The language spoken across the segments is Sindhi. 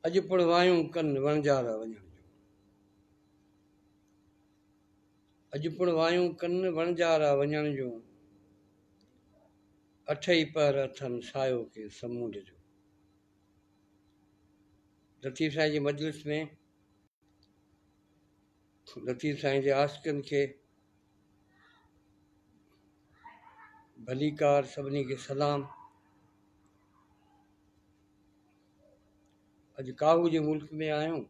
اڄ پڻ وايون ڪن وڻجارا وڃڻ جون. اڄ پڻ وايون ڪن وڻجارا وڃڻ جون. اٺئي پهر اٿن سايو ڪنهن سمونڊ جو. لطيف سائين جي مجلس ۾ لطيف سائين جي عاشقن کي ڀليڪار، سڀني کي سلام. اڄ ڪاهو جي ملڪ ۾ آهيون.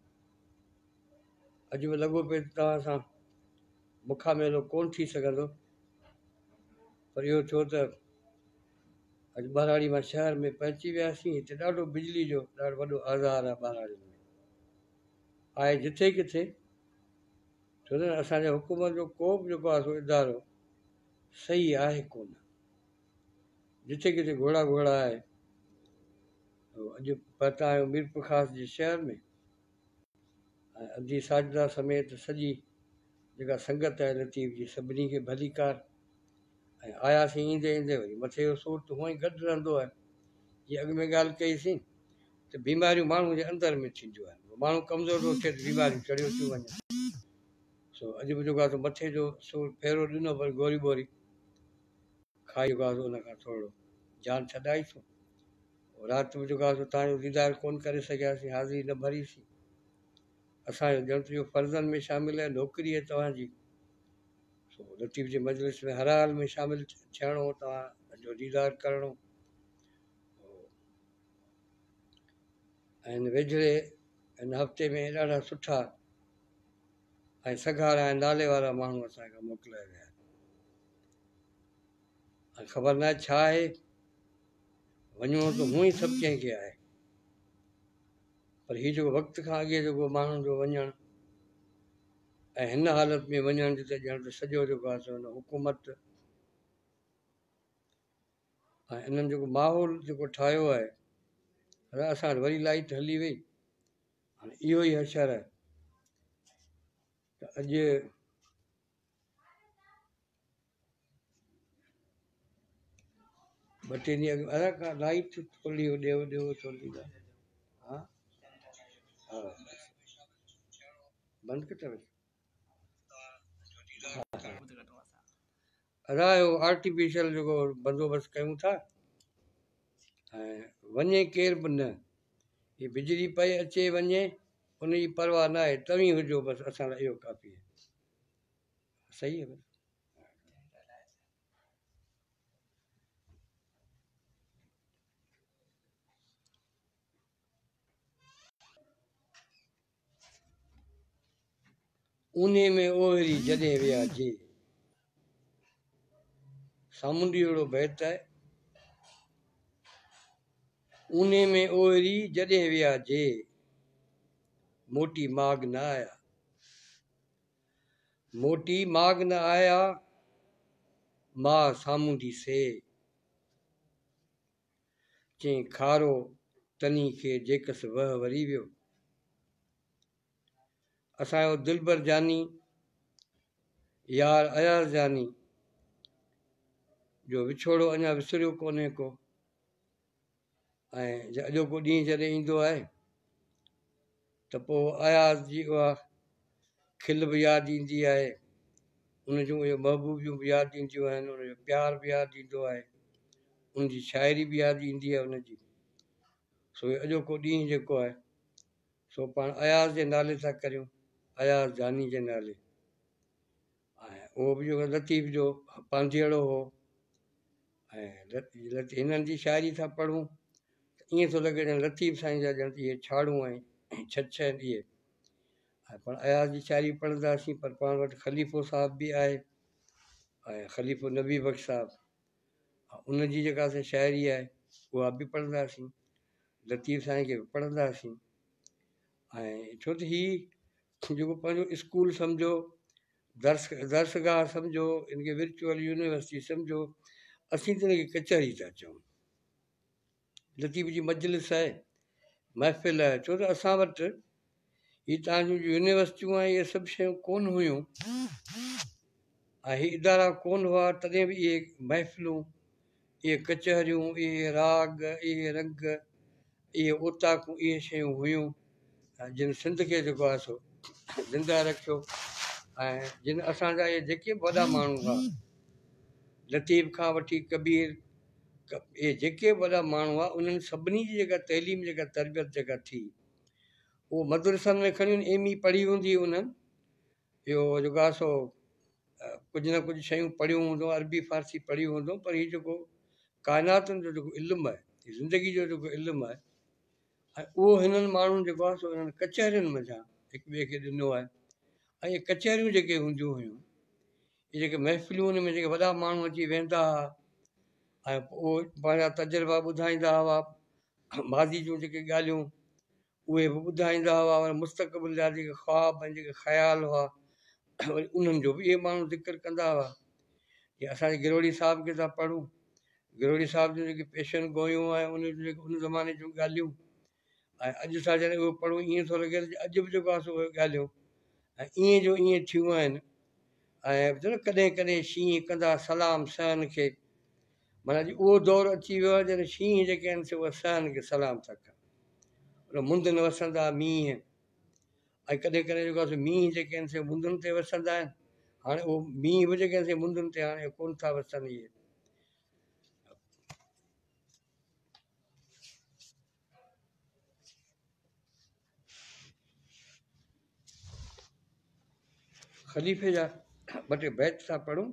اڄ به لڳو پئي ته توهان سان مکاميلو ڪونه ٿي سگهندو، پر اهو ٿيو ته اڄ ٻهراڙي مان شهر ۾ پهچي وياسين. هتي ڏاڍو بجلي جو ڏاڍو وڏو آزار آهي ٻهراڙين ۾ آهي جٿي ڪٿي، ڇو ته اسان جي حڪومت جو ڪو به جيڪو آهي سو ادارو صحيح آهي ڪونه، جٿي ڪٿي گهوڙا گهوڙا آهي. اڄ پهتا آهيون ميرپورخاص جي شهر ۾ ۽ ادي ساجده سميت سڄي جيڪا سنگت آهي لطيف جي سڀني کي ڀليڪار. ۽ آياسين ايندي ايندي وري مٿي جو سور ته هونئن ئي گڏ رهندو آهي. جيئن اڳ ۾ ڳالهه ڪئيسين ته بيماريون ماڻهو جي اندر ۾ ٿينديون آهن، ماڻهو ڪمزور ٿو ٿئي ته بيماريون چڙهيو ٿيون وڃن. سو اڄ به جيڪو آهي سو مٿي جو سور ڦيرو ڏنو، پر گوري ٻوري کائي جيڪو آهي سو ان کان ٿورڙو جان ڇڏائيسون. رات به جيڪو آهي سو توهان جو ديدار ڪونه ڪري سگهياسين، حاضري نه ڀريسين. اسان جو ڄڻ ته اهو فرضن ۾ شامل آهي، نوڪري آهي توهان جي. سو لطيف جي مجلس ۾ هر حال ۾ شامل ٿيڻو، توهان جو ديدار ڪرڻو. ۽ هن ويجهڙي هن هفتي ۾ ڏاڍا سٺا ۽ سگهارا ۽ نالي وارا ماڻهو اسان کان موڪلائي ويا آهن. ۽ خبر ناهي ڇا آهي، وڃڻو ته هونئن ئي سڀ ڪنهن کي آهي، پر هي جيڪو وقت کان اڳي جيڪو ماڻهن جو وڃڻ ۽ هن حالت ۾ وڃڻ جتي ڄڻ ته سڄو جيڪو آهي سو هن حڪومت ۽ انهن جيڪو ماحول جيڪو ٺاهيو آهي، اسان وٽ وري لائيٽ هلي وئي. هاڻي اهو ئي حشر آهي ته اڄ ٻه ٽي ڏينهن اڳ ادا ڪا لائيٽ ٿوري هوڏي هوڏي هو ٿوري ها ها بند ڪٿي وئي ادا اهو آرٽيفيشل جيڪو بندوبست ڪيون ٿا ۽ وڃي ڪير به نه، هي بجلي پئي اچي وڃي ان جي پرواهه نه آهي، توهين هجو بس اسان لاء اهو ڪافي آهي. صحيح آهي بس. اونهي ۾ اوهري جڏهن ويا جي. سامونڊي اهڙو بيت آهي. اونهي ۾ اوهري جڏهن ويا جي، موٽي ماڳ نه آيا. موٽي ماڳ نه آيا، ماء سامونڊي سي. چئين کارو تني کي جيڪس وهه وري ويو. اسان جو دلبر جاني، يار اياز جاني جو وڇوڙو اڃا وسريو ڪونهي ڪو ۽ اڄوڪو ڏينهن جڏهن ايندو آهي ته پوء اياز جي اها کل به ياد ايندي آهي، ان جون اهي محبوبيون به ياد اينديون آهن، ان جو پيار به ياد ايندو آهي، ان جي شاعري به ياد ايندي آهي ان جي. سو هي اڄوڪو ڏينهن جيڪو آهي سو پاڻ اياز جي نالي ٿا ڪريون، اياز جاني جي نالي. ۽ اهو به جيڪو لطيف جو پانڌيئڙو هو ۽ هنن جي شاعري ٿا پڙهون ته ائين ٿو لڳي ڄڻ لطيف سائين جا ڄڻ اهي ڇاڙون ۽ ڇڇ آهن اهي. ۽ پاڻ اياز جي شاعري پڙهنداسين، پر پاڻ وٽ خليفو صاحب به آهي ۽ خليفو نبي بخش صاحب، ان جي جيڪا سا شاعري آهي اها به پڙهنداسين، لطيف سائين کي به پڙهنداسين. ۽ ڇو ته هي جيڪو پنهنجو اسڪول سمجهو، درس درسگاهه سمجهو، ان کي ورچوئل يونيورسٽي سمجهو، اسين ته ان کي ڪچهري ٿا چئون. لطيف جي مجلس آهي، محفل آهي، ڇو ته اسان وٽ هي تان جون يونيورسٽيون آهن اهي سڀ شيون ڪونه هيون ۽ هي ادارا ڪونه هئا، تڏهن به اهي محفلون، اهي ڪچهريون، اهي راڳ، اهي رنگ، اهي اوطاقون، اهي شيون هيون. جن سنڌ کي جيڪو آهي سو زنده رکيو ۽ جن اسان جا اهي جيڪي به وڏا ماڻهو هئا لطيف کان وٺي ڪبير اهي جيڪي به وڏا ماڻهو هئا انهن سڀني جي جيڪا تعليم جيڪا تربيت جيڪا ٿي اهو مدرسن ۾ کڻي ايم اي پڙهي هوندي انهن اهو جيڪو آهي سو ڪجهه نه ڪجهه شيون پڙهيون هوندو عربي فارسي پڙهي هوندو پر هي جيڪو ڪائناتن جو جيڪو علم آهي زندگي جو جيڪو علم آهي ۽ اهو هنن ماڻهن جيڪو آهي سو انهن ڪچهرين منجهان هڪ ٻئي کي ڏنو آهي ۽ اهي ڪچهريون جيڪي هونديون هيون اهي جيڪي محفلون ان ۾ جيڪي وڏا ماڻهو اچي ويهندا هئا ۽ پوء اهي پنهنجا تجربا ٻڌائيندا هئا ماضي جون جيڪي ڳالهيون اهي به ٻڌائيندا هئا وري مستقبل جا جيڪي خواب ۽ جيڪي خيال هئا وري انهن جو به اهي ماڻهو ذڪر ڪندا هئا جيئن اسان جي گروڙي صاحب کي ٿا پڙهون گروڙي صاحب جون جيڪي پيشن گويون ۽ ان جون جيڪي ان زماني جون ڳالهيون ۽ اڄ اسان جڏهن اهو پڙهون ائين ٿو لڳي ته اڄ به جيڪو آهي سو اهي ڳالهيون ۽ ائين جو ائين ٿيون آهن ۽ ڪڏهن ڪڏهن شينهن ڪندا سلام سهن کي معنيٰ اڄ اهو دور اچي ويو آهي جڏهن شينهن جيڪي آهن سي اهي سهن کي سلام ٿا ڪن ان مند نه وسندا مينهن ۽ ڪڏهن ڪڏهن جيڪو آهي سو مينهن جيڪي آهن سي مندن تي وسندا آهن هاڻي اهو مينهن به جيڪي آهن سي مندن تي هاڻي ڪونه ٿا وسن اهي خليفي جا ٻه ٽي بيت ٿا پڙهون.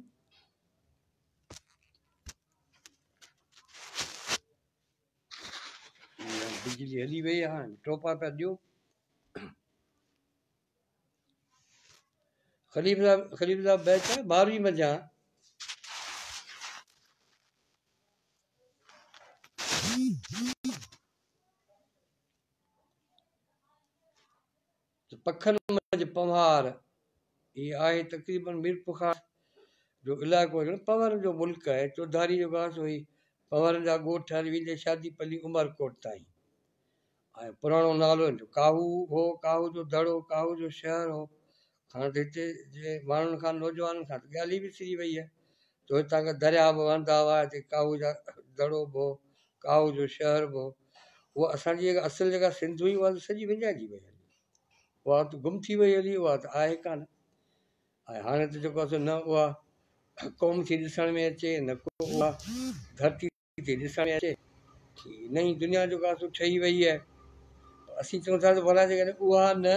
بجلي هلي وئي آهي هاڻي ٽوپا پيا ڏيون. خليفي صاحب خليفي صاحب بيت ماروي منجهان پکن منجهه پنهوار، هي آهي تقريبن ميرپورخاص جو علائقو ڄڻ پنهورن جو ملڪ آهي، چوڌاري جيڪو آهي سو هي پنهورن جا ڳوٺ آهن ويندي شادي پلي عمرڪوٽ تائين ۽ پراڻو نالو هن جو ڪاهو هو، ڪاهو جو دڙو، ڪاهو جو شهر هو. هاڻ ته هتي جي ماڻهن کان نوجوانن کان ته ڳالهه ئي وسري وئي آهي ته هتان کان درياهه به وهندا هئا، هتي ڪاهو جا دڙو به هو، ڪاهو جو شهر به هو. اها اسان جي جيڪا اصل جيڪا سنڌ هئي اها ته سڄي وڃائجي وئي هلي. اها ته گم ٿي وئي هلي، اها ته آهي ڪانه. ۽ هاڻي ته جيڪو آهي سو نه اها قوم ٿي ڏسڻ ۾ اچي نه ڪو اها ڌرتي ٿي ڏسڻ ۾ اچي. نئين دنيا جيڪا آهي سو ٺهي وئي آهي. اسين چئون ٿا ته ڀلا جيڪڏهن اها نه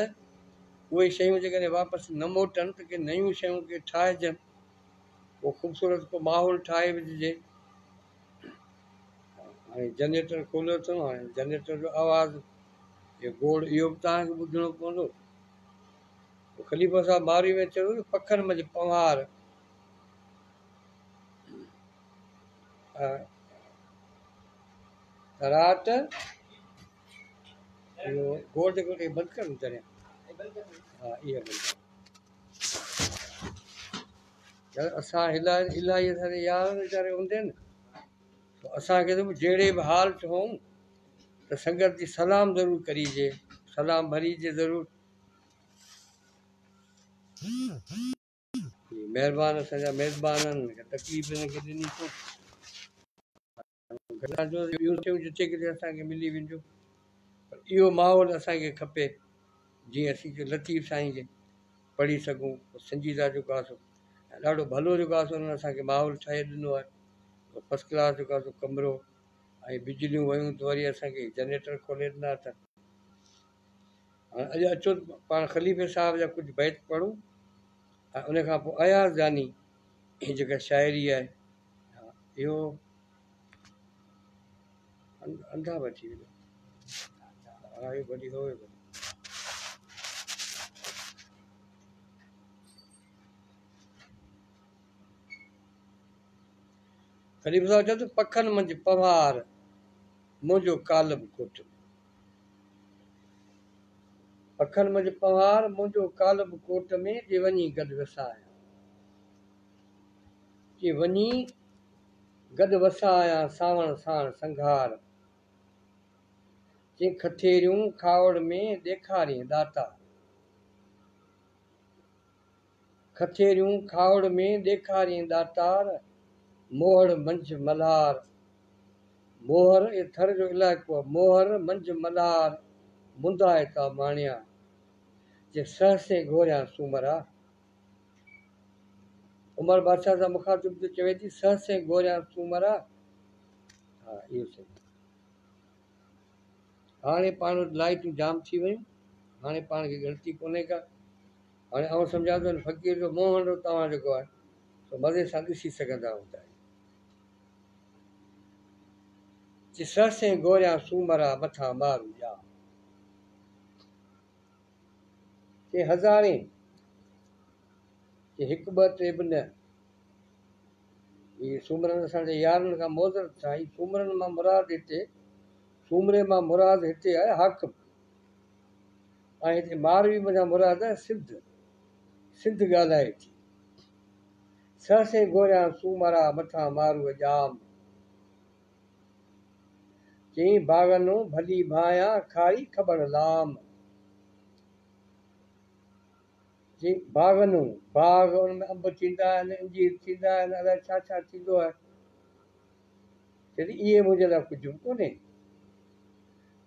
اهي شيون جيڪڏهن واپس نه موٽن ته ڪي نيون شيون ڪي ٺاهجن، ڪو خوبصورت ڪو ماحول ٺاهي وجهجي. هاڻي جنريٽر کوليو اٿئون، هاڻي جنريٽر جو آواز اهو گوڙ اهو به توهان کي ٻڌڻو پوندو. خليفو صاحب ماروي ۾ چيو ته پکن منجهه پنهوار رات اهو گوڙ جيڪو بند ڪر جڏهن ها اهو بند ڪر يار اسان الاهي اسان جي يار ويچاري هوندي آهن اسان کي ته جهڙي به حال هون ته سنگت جي سلام ضرور ڪريجي سلام ڀريجي ضرور مهربان اسان جا ميزبان آهن تڪليف هن کي ڏني اٿو ٻيون شيون جتي ڪٿي اسان کي ملي وينديون پر اهو ماحول اسان کي کپي جيئن اسين لطيف سائين کي پڙهي سگهون سنجيده جيڪو آهي سو ڏاڍو ڀلو جيڪو آهي سو انهن اسان کي ماحول ٺاهي ڏنو آهي فرسٽ ڪلاس جيڪو آهي سو ڪمرو ۽ بجليون ويون ته وري اسان کي جنريٽر کولي ڏنا اٿن هاڻي اڄ اچو ته پاڻ خليفي صاحب جا ڪجهه بيت پڙهون ۽ ان کان پوء اياز جاني جي جيڪا شاعري آهي اهو انڌا به اچي ويندو ها اهو ڀلي هو ڀلي خليفي صاحب چيو ته پکن منجهه پنهوار منهنجو ڪالب ڪوٽ ۾. پکن منجهه پنهوار، منهنجو ڪالب ڪوٽ ۾، جي وڃي گڏ وسايان. جي وڃي گڏ وسايان، سانوڻ ساڻ سنگهار. چي کٿيريون کاهوڙ ۾، ڏيکارين ڏاتار. کٿيريون کاهوڙ ۾، ڏيکارين ڏاتار، موهڙ منجهه ملهار. موهر، اهو ٿر جو علائقو آهي. موهر منجهه ملهار، مندائتا ماڻيان، جي سهسين گهوريان سومرا. عمر بادشاهه سان مخاطب ٿي چوي ٿي، سهسين گهوريان سومرا. ها اهو صحيح. هاڻي پاڻ وٽ لائيٽون جام ٿي ويون، هاڻي پاڻ کي ڳڻتي ڪونهي ڪا. هاڻي آئون سمجهان ٿو هن فقير جو منهن توهان جيڪو آهي سو مزي سان ڏسي سگهندا هوندا. چي سهسين گوريان سومرا مٿان مارو ڄام. چي هزارين، چي هڪ ٻه ٽي به نه. هي سومرن اسان جي يارن کان معذرت سان، هي سومرن مان مراد هتي، سومري مان مراد هتي آهي حاڪم، ۽ هتي ماروي منجهان مراد آهي سنڌ. سنڌ ڳالهائي ٿي. سهسين گوريان سومرا مٿان ماروء ڄام. چيائين باغنون ڀلي ڀانئيان کاري کٻڙ لام. چيائين باغنون، باغ ان ۾ انب ٿيندا آهن، انجير ٿيندا آهن، الائي ڇا ڇا ٿيندو آهي. چئي ٿي اهي منهنجي لاء ڪجهه به ڪونهي.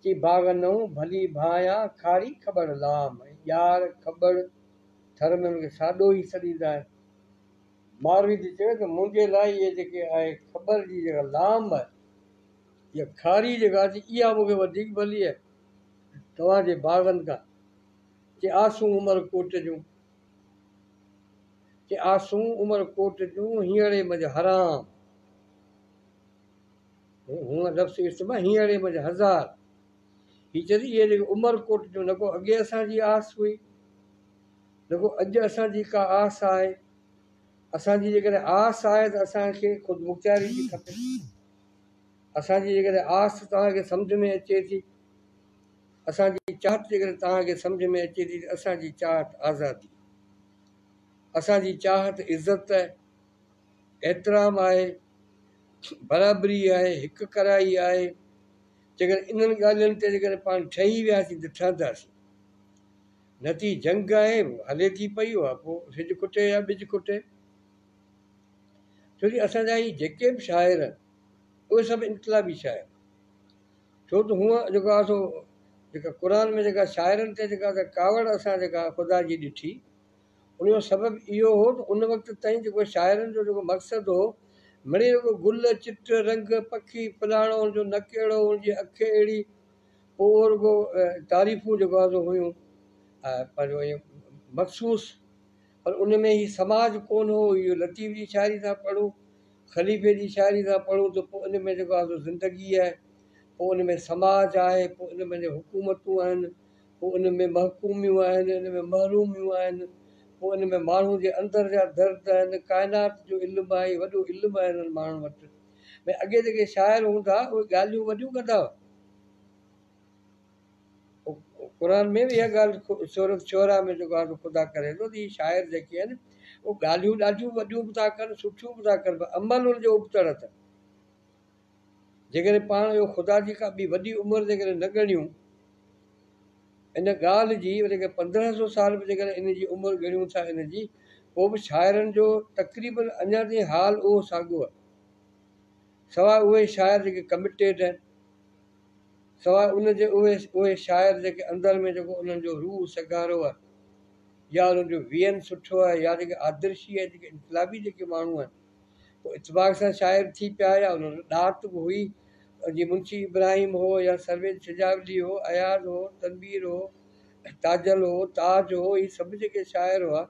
چيائين باغنون ڀلي ڀانئيان کاري کٻڙ لام. ۽ ڄار کٻڙ ٿر ۾ ان کي ساڏو ئي سڏيندا آهن. ماروي ٿي چوي ته منهنجي لاء اهي جيڪي آهي کٻر جي جيڪا لام آهي يا کاري جيڪا اٿي اها مون کي وڌيڪ ڀلي آهي توهان جي باغن کان. چي آسون عمر ڪوٽ جون، چي آسون عمر ڪوٽ جون هينئڙي منجهه حرام. هونء لفظ استعمال هينئڙي منجهه هزار. هي چئي ٿي اهي جيڪي عمر ڪوٽ جون نه ڪو اڳي اسان جي آس هئي نه ڪو اڄ اسان جي ڪا آس آهي. اسان جي جيڪڏهن آس آهي ته اسان کي خودمختياري جي کپي. اسان جي جيڪڏهن آس توهان کي سمجهه ۾ اچي ٿي، اسان جي چاهت جيڪڏهن توهان کي سمجهه ۾ اچي ٿي ته اسان جي چاهت آزادي، اسان جي چاهت عزت، احترام آهي، برابري آهي، هڪ ڪرائي آهي. جيڪڏهن انهن ڳالهين تي جيڪڏهن پاڻ ٺهي وياسين ته ٺهنداسين. نه ٿي جنگ آهي، هلي ٿي پئي اها پوء سج کٽي يا ٻج کٽي. ڇو جو اسان جا هي جيڪي به شاعر آهن اهي سڀ انقلابي شاعر آهن. ڇو ته هونء جيڪو آهي سو جيڪا قرآن ۾ جيڪا شاعرن تي جيڪا ڪاوڙ اسان جيڪا خدا جي ڏٺي ان جو سبب اهو هو ته ان وقت تائين جيڪو شاعرن جو جيڪو مقصد هو مڙئي رڳو گل، چٽ، رنگ، پکي، فلاڻو، ان جو نڪ اهڙو، ان جي اک اهڙي، پوء اهو رڳو تعريفون جيڪو آهي سو هيون پنهنجو ائين مخصوص پر ان ۾ هي سماج ڪونه هو. اهو لطيف جي شاعري ٿا پڙهون، خليفي جي شاعري ٿا پڙهون ته پوء ان ۾ جيڪو آهي سو زندگي آهي، پوء ان ۾ سماج آهي، پوء ان ۾ حڪومتون آهن، پوء ان ۾ محڪوميون آهن، ان ۾ محروميون آهن، پوء ان ۾ ماڻهو جي اندر جا درد آهن، ڪائنات جو علم آهي، وڏو علم آهي انهن ماڻهن وٽ. ڀئي اڳي جيڪي شاعر هوندا هئا اهي ڳالهيون وڏيون ڪندا هئا. قرآن ۾ به اها ڳالهه سورت شعراء ۾ جيڪو آهي سو خدا ڪري ٿو ته هي شاعر جيڪي آهن اهي ڳالهيون ڏاڍيون وڏيون به ٿا ڪن، سٺيون به ٿا ڪن پر عمل ان جو ابتڙ اٿن. جيڪڏهن پاڻ اهو خدا جي ڪا ٻي وڏي عمر جيڪڏهن نه ڳڻيون ان ڳالهه جي جيڪڏهن پندرهن سو سال به جيڪڏهن ان جي عمر ڳڻيون ٿا ان جي پوء به شاعرن جو تقريبن اڃا تائين حال اهو ساڳيو آهي. سواء اهي شاعر جيڪي ڪمٽيڊ آهن، سواء ان جي اهي اهي شاعر جيڪي اندر ۾ جيڪو انهن جو روح سگهارو آهي يا انهن جو ويئن سٺو آهي يا جيڪي آدرشي ۽ جيڪي انقلابي جيڪي ماڻهو آهن پوء اتفاق سان شاعر ٿي پيا يا انهن وٽ ڏات به هئي، جيئن منشي ابراهيم هو يا سرويچ سجاولي هو، اياز هو، تنوير هو، تاجل هو، تاج هو، هي سڀ جيڪي شاعر هئا،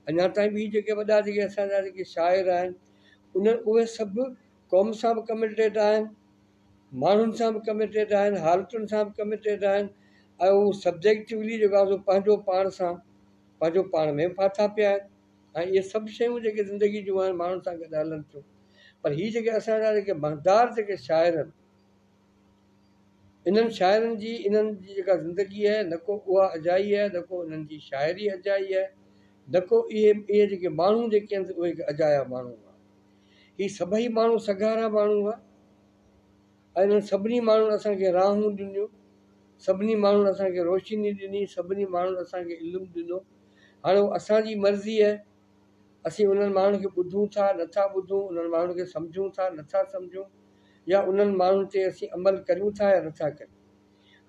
اڃا تائين به هي جيڪي وڏا جيڪي اسان جا جيڪي شاعر آهن، انهن اهي سڀ قوم سان به ڪميٽيڊ آهن، ماڻهن سان به ڪميٽيڊ آهن، حالتن سان به ڪميٽيڊ آهن ۽ هو سبجيڪٽولي جيڪو آهي سو پنهنجو پاڻ سان پنهنجو پاڻ ۾ به ڦاٿا پيا آهن. ۽ اهي سڀ شيون جيڪي زندگي جون آهن ماڻهن سان گڏ هلن ٿيون پر هي جيڪي اسان جا جيڪي مهندار جيڪي شاعر آهن انهن شاعرن جي انهن جي جيڪا زندگي آهي نه ڪو اها اجائي آهي نه ڪو انهن جي شاعري اجائي آهي نه ڪو اهي اهي جيڪي ماڻهو جيڪي آهن اهي اجايا ماڻهو هئا. هي سڀئي ماڻهو سگهارا ماڻهو هئا ۽ انهن سڀني ماڻهن اسان کي راهون ڏنيون، سڀني ماڻهن اسان کي روشني ڏني، سڀني ماڻهن اسان کي علم ڏنو. هاڻي اهو اسان جي مرضي آهي، اسين انهن ماڻهن کي ٻڌون ٿا، نٿا ٻڌون، انهن ماڻهن کي سمجهون ٿا، نٿا سمجهون يا انهن ماڻهن تي اسين عمل ڪريون ٿا يا نٿا ڪريون.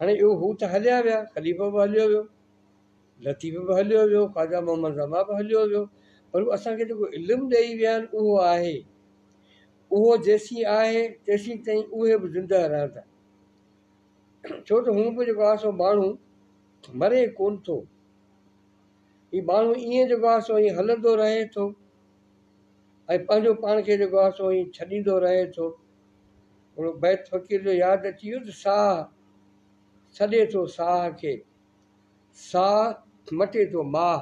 هاڻي اهو هو ته هليا ويا، خليفو به هليو ويو، لطيف به هليو ويو، خواجه محمد زمان به هليو ويو، پر هو اسان کي جيڪو علم ڏيئي ويا آهن اهو آهي. اهو جيسين آهي تيسين تائين اهي به زنده رهندا. ڇو ته هونء به جيڪو آهي سو ماڻهو مري ڪونه ٿو. هي ماڻهو ائين جيڪو آهي سو ائين هلندو رهي ٿو ۽ پنهنجو پاڻ کي جيڪو آهي سو ائين ڇڏيندو رهي ٿو. هڪڙو بيت فقير جو ياد اچي ويو ته ساهه سڏي ٿو ساهه کي، ساهه مٽي ٿو ماهه.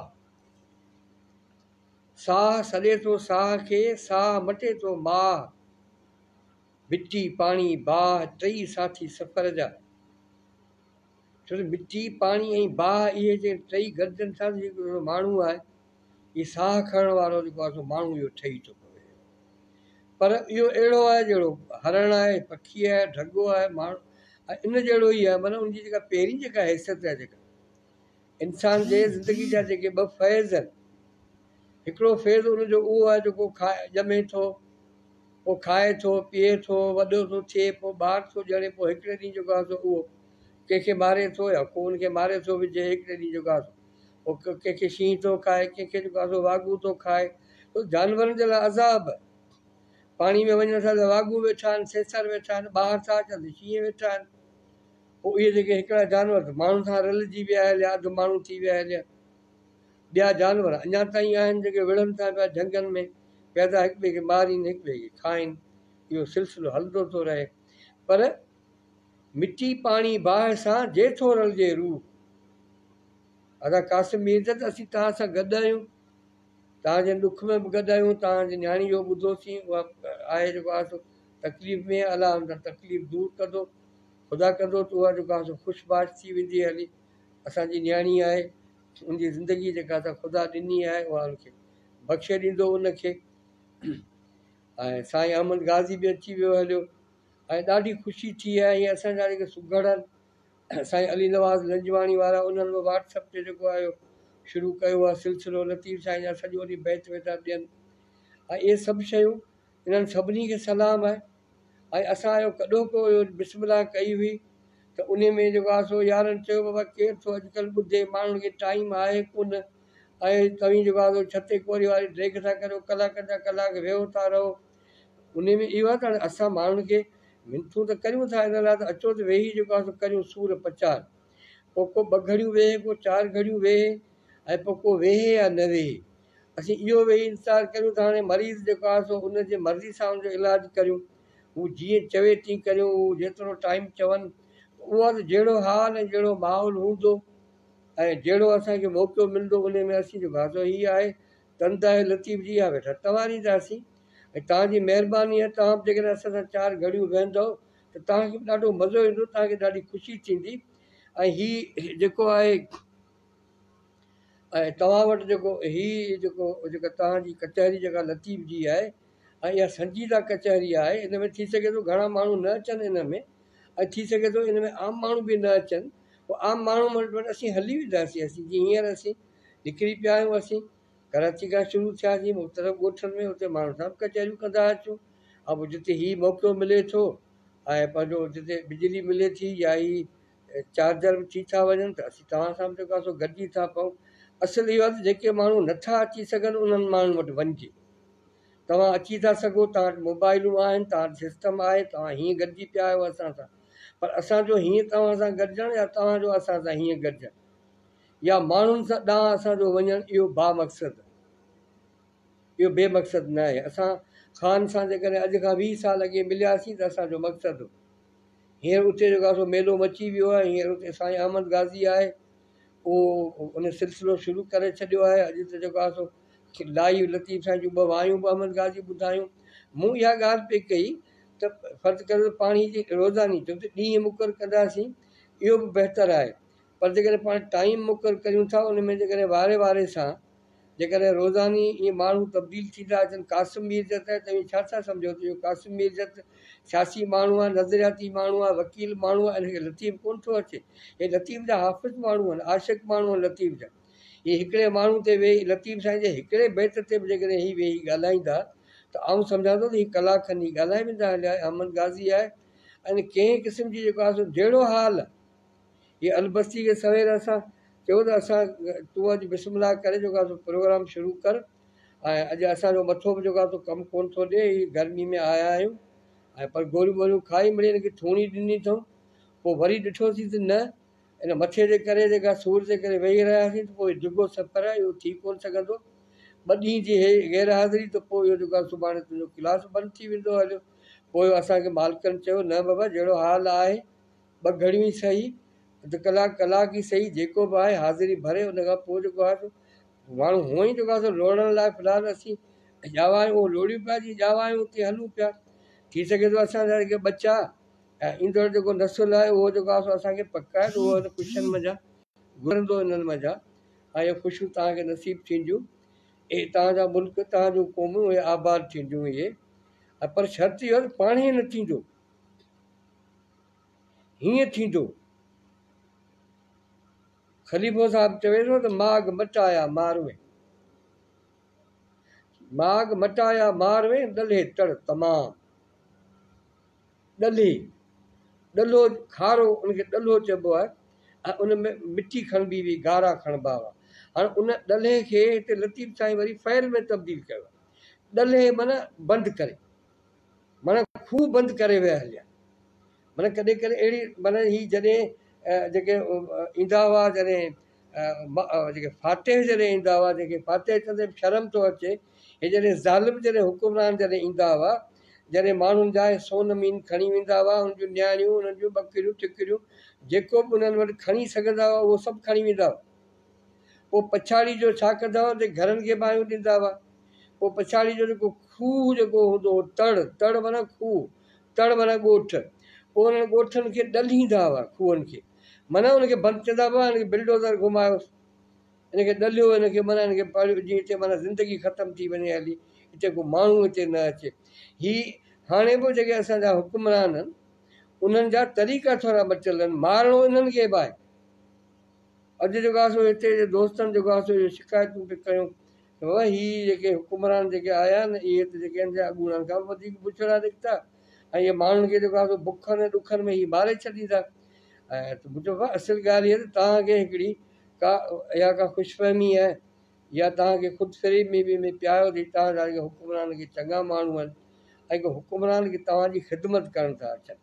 ساهه سڏي ٿو ساهه کي، ساهه مٽي ٿو ماهه. مٽي، پاڻي، باهه ٽئي ساٿي سفر جا. ڇو ته مٽي، پاڻي ۽ باهه اهي جي ٽئي گڏجن ٿا ته جيڪو ماڻهو آهي، هي ساهه کڻڻ وارو جيڪو آهي سو ماڻهو اهو ٺهي ٿو پوي. پر اهو اهڙو آهي جهڙو هرڻ آهي، پکي آهي، ڍڳو آهي، ماڻهو آهي، ان جهڙو ئي آهي. معنيٰ ان جي جيڪا پهرين جيڪا حيثيت آهي جيڪا انسان جي زندگي جا جيڪي ٻه فيض آهن، هڪڙو فيض ان جو اهو آهي جيڪو ڄمي ٿو، پوء کائي ٿو، پيئي ٿو، وڏو ٿو ٿئي، پوء ٻار ٿو ڄڻي، پوء هڪڙي ڏينهن جيڪو آهي سو اهو ڪنهن کي ماري ٿو يا ڪو ان کي ماري ٿو وجهي، هڪڙي ڏينهن جيڪو آهي سو پوء ڪنهن کي شينهن ٿو کائي، ڪنهن کي جيڪو آهي سو واڳون ٿو کائي. ته جانورن جي لاء عذاب. پاڻي ۾ وڃن ٿا ته واڳون ويٺا آهن، سيسر ويٺا آهن، ٻاهر ٿا اچن ته شينهن ويٺا آهن. پوء اهي جيڪي هڪڙا جانور ته ماڻهن سان رلجي ويا هليا، اڌ ماڻهو ٿي ويا هليا. ٻيا جانور اڃا تائين آهن جيڪي وڙهن ٿا پيا جهنگن ۾ پيا ٿا هڪ ٻئي کي مارين، هڪ ٻئي کي کائين. اهو سلسلو هلندو ٿو رهي. پر مٽي پاڻي باهه سان جي ٿو رلجي روح. ادا قاسم مير ته اسين توهان سان گڏ آهيون، توهان جي ڏک ۾ به گڏ آهيون، توهان جي نياڻي جو ٻڌوسين، اها آهي جيڪو آهي سو تڪليف ۾ الله ان کان تڪليف دور ڪندو، خدا ڪندو ته اها جيڪو آهي سو خوش باش ٿي ويندي هلي، اسان جي نياڻي آهي، ان جي زندگي جيڪا اسان خدا ڏني آهي اها ان کي بخشي ڏيندو ان کي. ۽ سائين احمد غازي به اچي ويو هليو ۽ ڏاڍي خوشي ٿي آهي ۽ اسان جا جيڪي سگهڙ آهن سائين علي نواز لنجواڻي وارا انهن به واٽس اپ تي جيڪو آهي شروع ڪيو آهي سلسلو لطيف سائين جا سڄو ڏينهن بيت ويٺا ڏين ۽ اهي سڀ شيون انهن سڀني کي سلام آهي ۽ اسان اهو ڪڏهوڪو اهو بسم الله ڪئي هئي ته انهي ۾ جيڪو آهي سو يارن چيو بابا ڪير ٿو اڄڪلهه ٻڌي ماڻهن کي ٽائيم آهي ڪونه ۽ توهين جيڪو آهي سو ڇتي ڪوري واري ڊيگهه ٿا ڪريو ڪلاڪن جا ڪلاڪ ويهو ٿا رهو انهي ۾ اهو آهي ته هاڻي اسان ماڻهن کي منٿون ته ڪريون ٿا ان لاء ته اچو ته ويهي جيڪو آهي سو ڪريون سور پچار. پوء ڪو ٻه گهڙيون ويهي ڪو چار گهڙيون ويهي ۽ پوء ڪو ويهي يا نه ويهي. اسين اهو ويهي انتظار ڪريون ته هاڻي مريض جيڪو آهي سو ان جي مرضي سان ان جو علاج ڪريون. هو جيئن چوي تيئن ڪريون هو جيترو ٽائيم چون اهو آهي ته جهڙو حال ۽ جهڙو ماحول هوندو ۽ جهڙو اسان کي موقعو ملندو انهي ۾ اسين جيڪو آهي سو هي آهي تند آهي لطيف جي اها ويٺا تنوارينداسين ۽ توهان جي مهرباني آهي توهان به جيڪڏهن اسان سان چار گهڙيون ويهندؤ ته توهان کي به ڏاڍو مزو ايندو توهان کي ڏاڍي خوشي ٿيندي ۽ هي جيڪو آهي ۽ توهان وٽ جيڪو هي جيڪو جيڪا توهان جي ڪچهري جيڪا لطيف جي آهي ۽ اها سنجيده ڪچهري آهي ان ۾ ٿي سگهي ٿو گهڻا ماڻهو نه اچن ان ۾ ۽ ٿي سگهي ٿو ان ۾ عام ماڻهو به نه اچن پوء عام ماڻهو وٽ اسين هلي وينداسين اسين جيئن هينئر اسين نڪري پيا آهيون اسين ڪراچي کان شروع ٿياسين مختلف ڳوٺن ۾ اتي ماڻهن سان به ڪچهريون ڪندا اچون ۽ پوء جتي هي موقعو ملي ٿو ۽ پنهنجو جتي بجلي ملي ٿي يا هي چارجر به ٿي ٿا وڃن ته اسين توهان سان به جيڪو آهي سو گڏجي ٿا پئون اصل اهو آهي ته جيڪي ماڻهو نٿا اچي سگهن انهن ماڻهن وٽ وڃجي توهان اچي ٿا سگهو توهان وٽ موبائلون آهن توهان وٽ سسٽم آهي توهان هيئن گڏجي پيا آهيو اسان سان پر اسان جو هيئن توهان سان گڏجڻ يا توهان جو اسان سان هيئن گڏجڻ يا ماڻهن سان ڏانهن اسان جو وڃڻ اهو بامقصد اهو بي مقصد نه آهي. اسان خان سان جيڪڏهن اڄ کان 20 سال اڳي ملياسين ته اسان جو مقصد هو. هينئر اتي جيڪو آهي سو ميلو مچي ويو آهي. هينئر اتي سائين احمد غازي آهي اهو ان سلسلو شروع ڪري ڇڏيو آهي. اڄ ته جيڪو آهي سو لائيو لطيف سائين جون ٻه وايون به احمد غازي ٻڌايون. مون اها ڳالهه پئي ڪئي ته فرض ڪريو ته پاڻي جي روزاني ڇو ته ڏينهن مقرر ڪنداسين اهو به بهتر آهي. پر جيڪڏهن پاڻ ٽائيم مقرر ڪريون ٿا ان ۾ جيڪڏهن واري واري سان جيڪڏهن روزاني ائين ماڻهو تبديل ٿيندا اچن قاسم ميرجت آهي توهين ڇا ٿا سمجهو ته اهو قاسم ميرجت سياسي ماڻهو آهي نظرياتي ماڻهو آهي وڪيل ماڻهو آهي ان کي لطيف ڪونه ٿو اچي هي لطيف جا حافظ ماڻهو آهن عاشق ماڻهو آهن لطيف جا هي هڪڙي ماڻهو تي ويهي لطيف سائين جي هڪڙي بيت تي به جيڪڏهن هي ويهي ڳالهائيندا ته آئون سمجهان ٿو ته هي ڪلاڪ کن هي ڳالهائي ويندا هليا احمد غازي آهي ۽ ڪنهن قسم جي جيڪو آهي سو جهڙو حال هي البستي کي سوير اسان چيو ته اسان تون اڄ بسم الله ڪري جيڪو آهي سو پروگرام شروع ڪر ۽ اڄ اسان جو مٿو به جيڪو آهي سو ڪم ڪونه ٿو ڏئي، هي گرمي ۾ آيا آهيون ۽ پر گوريون ٻوريون کائي مڙئي هن کي ٿوڻي ڏني اٿئون. پوء وري ڏٺوسين ته نه ان مٿي جي ڪري جيڪا سور جي ڪري ويهي رهياسين ته پوء ڊگهو سفر آهي اهو ٿي ڪونه سگهندو. ٻه ڏينهن جي هي غير حاضري ته پوء اهو جيڪو آهي سڀاڻي تنهنجو ڪلاس بند ٿي ويندو هليو. پوء اسان کي مالڪن چيو نه بابا جهڙو حال آهي ٻه گهڙيون ئي سهي، اڌ ڪلاڪ ڪلاڪ ئي سهي جيڪو به آهي حاضري ڀري ان کان پوء جيڪو آهي سو ماڻهو هونئن ئي جيڪو آهي سو لوڙڻ لاء في الحال اسين ڄاوا آهيون اهو لوڙيون پيا جيئن ڄاوا آهيون اتي هلون پيا. ٿي سگهي ٿو اسان جا جيڪي ٻچا ۽ ايندڙ جيڪو نسل آهي اهو جيڪو آهي سو اسان کي پڪ آهي ته اهو هن خوشين منجهان گذرندو انهن منجهان ۽ اهي خوشيون توهان کي نصيب ٿينديون اهي توهان جا ملڪ توهان جون قومون اهي آباد ٿينديون اهي ۽ پر شرط اهو آهي ته پاڻهي نه ٿيندو هيئن ٿيندو خليفو صاحب چوي ٿو ته ماڳ مٽايا ماروي ماڳ مٽايا ماروي ڏلهي تڙ تمام ڏلهي، ڏلهو کارو ان کي ڏلهو چئبو آهي ۽ ان ۾ مٽي کڻبي هئي، گارا کڻبا هئا. هاڻ ان ڏلهي کي هتي لطيف سائين وري فعل ۾ تبديل ڪيو آهي. ڏلهي معنيٰ بند ڪري، معنيٰ کوهه بند ڪري ويا هليا. معنيٰ ڪڏهن ڪڏهن اهڙي معنيٰ هي جڏهن جيڪي ايندا هئا جڏهن جيڪي فاتح جڏهن ايندا هئا جنهن کي فاتح چوندي به شرم ٿو اچي هي جڏهن ظالم جڏهن حڪمران جڏهن ايندا هئا جڏهن ماڻهن جا هي سون مين کڻي ويندا هئا انهن جون نياڻيون انهن جون ٻڪريون ٺڪريون جيڪو به انهن وٽ کڻي سگهندا هئا اهو سڀ کڻي ويندا هئا پوء پڇاڙي جو ڇا ڪندا هئا ته گهرن کي باهيون ڏيندا هئا پوء پڇاڙي جو جيڪو کوهه جيڪو هوندو هو تڙ تڙ معنيٰ کوهه تڙ معنيٰ ڳوٺ پوء انهن ڳوٺن کي ڏلهيندا هئا کوهن کي معنيٰ ان کي بند چوندا هئا، هن کي بلڊوزر گهمايوس، هن کي ڏلهيو، هن کي معنيٰ هن کي پاڙيو جيئن هتي معنيٰ زندگي ختم ٿي وڃي هلي، هتي ڪو ماڻهو هتي نه اچي. هي هاڻي به جيڪي اسان جا حڪمران آهن، انهن جا طريقا ٿورا مٽيل آهن، مارڻو انهن کي به آهي. اڄ جيڪو آهي سو هتي جي دوستن جيڪو آهي سو اهي شڪايتون پئي ڪيون ته بابا هي جيڪي حڪمران جيڪي آيا آهن، اهي ته جيڪي آهن سي اڳوڻن کان به وڌيڪ بڇڙا نڪتا ۽ اهي ماڻهن کي جيڪو آهي سو بکن ۽ ڏکن ۾ هي ماري ڇڏيندا. ۽ ته مون چيو بابا اصل ڳالهه هيء ته توهان کي هڪڙي ڪا اها ڪا خوش فهمي آهي يا توهان کي خود فريبي ۾ پياريو اٿئي توهان جا جيڪي حڪمران ڪي چڱا ماڻهو آهن ۽ ڪي حڪمران ڪي توهان جي خدمت ڪرڻ ٿا اچن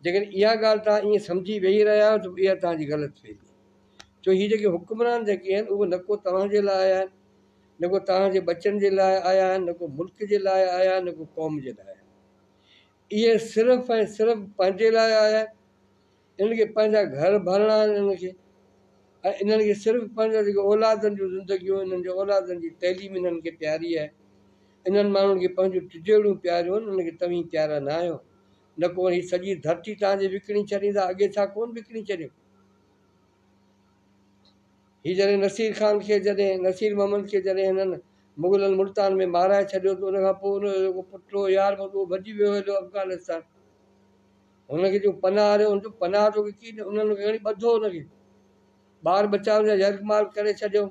جيڪڏهن اها ڳالهه توهان ائين سمجهي ويهي رهيا آهيو ته اها توهان جي غلط فهمي آهي ڇو هي جيڪي حڪمران جيڪي آهن اهي نه ڪو توهان جي لاء آيا آهن نه ڪو توهان جي ٻچن جي لاء آيا آهن نه ڪو ملڪ جي لاء آيا آهن نه ڪو قوم جي لاء آيا آهن اهي صرف ۽ صرف پنهنجي لاء آيا آهن. انهن کي پنهنجا گهر ڀرڻا آهن انهن کي ۽ انهن کي صرف پنهنجا جيڪي اولادن جون زندگيون انهن جي اولادن جي تعليم انهن کي پياري آهي. انهن ماڻهن کي پنهنجون ٽجوڙيون پياريون آهن انهن کي توهين پيارا نه آهيو. نه ڪو هي سڄي ڌرتي توهان جي وڪڻي ڇڏيندا اڳي ڇا ڪونه وڪڻي ڇڏيو. هي جڏهن نصير خان کي جڏهن نصير محمد کي جڏهن هنن مغلن ملتان ۾ مارائي ڇڏيو ته ان کان پوء ان جو جيڪو پٽ هو يار محمد اهو ڀڄي ويو هليو افغانستان. هن کي جو پناهه ڏيو ان جو پناهه توکي ڪيئن ڏيو انهن کي کڻي ٻڌو ان کي ٻار ٻچا ان جا يرغمال ڪري ڇڏيو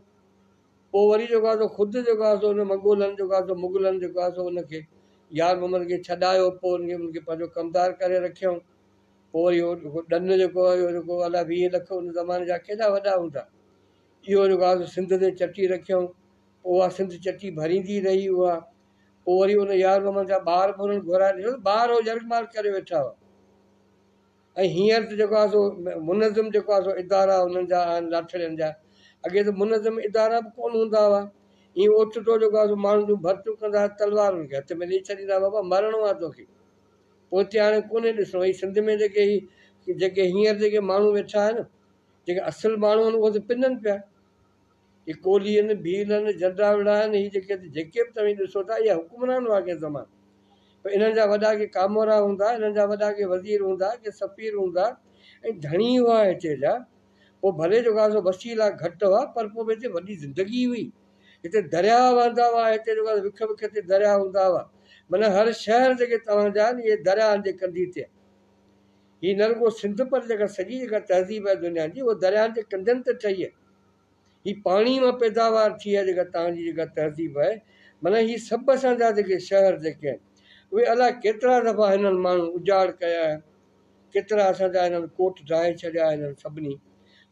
پوء وري جيڪو آهي سو خود جيڪو آهي سو ان منگولن جيڪو آهي سو مغلن جيڪو آهي سو ان کي يار محمد کي ڇڏايو پوء ان کي ان کي پنهنجو ڪمدار ڪري رکيائون پوء وري اهو جيڪو ڏن جيڪو آهي اهو جيڪو الاء 20 لک ان زماني جا ڪيڏا وڏا هوندا اهو جيڪو آهي سو سنڌ تي چٽي رکيائون پوء اها سنڌ چٽي ڀريندي رهي اها پوء وري ان يار محمد جا ٻار به انهن گهرائي ڏٺو ته ٻار هو يرغمال ڪري ويٺا هئا ۽ هينئر ته جيڪو آهي سو منظم جيڪو آهي سو ادارا انهن جا آهن لاٺڙين جا اڳي ته منظم ادارا به ڪونه هوندا هئا ائين اوچتو جيڪو آهي سو ماڻهن جون ڀرتيون ڪندا هئا تلوار انهن کي هٿ ۾ ڏئي ڇڏيندا هئا بابا مرڻو آهي توکي پوئتي هاڻي ڪونهي ڏسڻو هي سنڌ ۾ جيڪي هي جيڪي هينئر جيڪي ماڻهو ويٺا آهن جيڪي اصل ماڻهو آهن اهي ته پنن پيا هي ڪولهي آهن، ڀيل آهن، جنڊاوڙا آهن، هي جيڪي جيڪي به توهين ڏسو ٿا اهي حڪمران هئا ڪنهن زماني پر انهن جا وڏا ڪي ڪامورا هوندا، انهن جا وڏا ڪي وزير هوندا، ڪي سفير هوندا ۽ ڌڻي هئا هتي جا. پوء ڀلي جيڪو آهي سو وسيلا گهٽ هئا پر پوء به هتي وڏي زندگي هئي. هتي درياهه وهندا هئا، هتي جيڪو آهي وک وک تي درياهه هوندا هئا. معنيٰ هر شهر جيڪي توهان جا آهن اهي درياهن جي ڪنڌي تي آهن. هي نه رڳو سنڌ پر جيڪا سڄي جيڪا تهذيب آهي دنيا جي اها درياهن جي ڪنڌين تي ٺهي آهي. هي پاڻي مان پيداوار ٿي آهي جيڪا توهان جي جيڪا تهذيب آهي معنيٰ هي سڀ اسان جا جيڪي شهر جيڪي آهن اهي الاء ڪيترا دفعا هنن ماڻهن اجاڙ ڪيا آهن ڪيترا اسان جا هنن ڪوٽ ڊاهي ڇڏيا هنن سڀني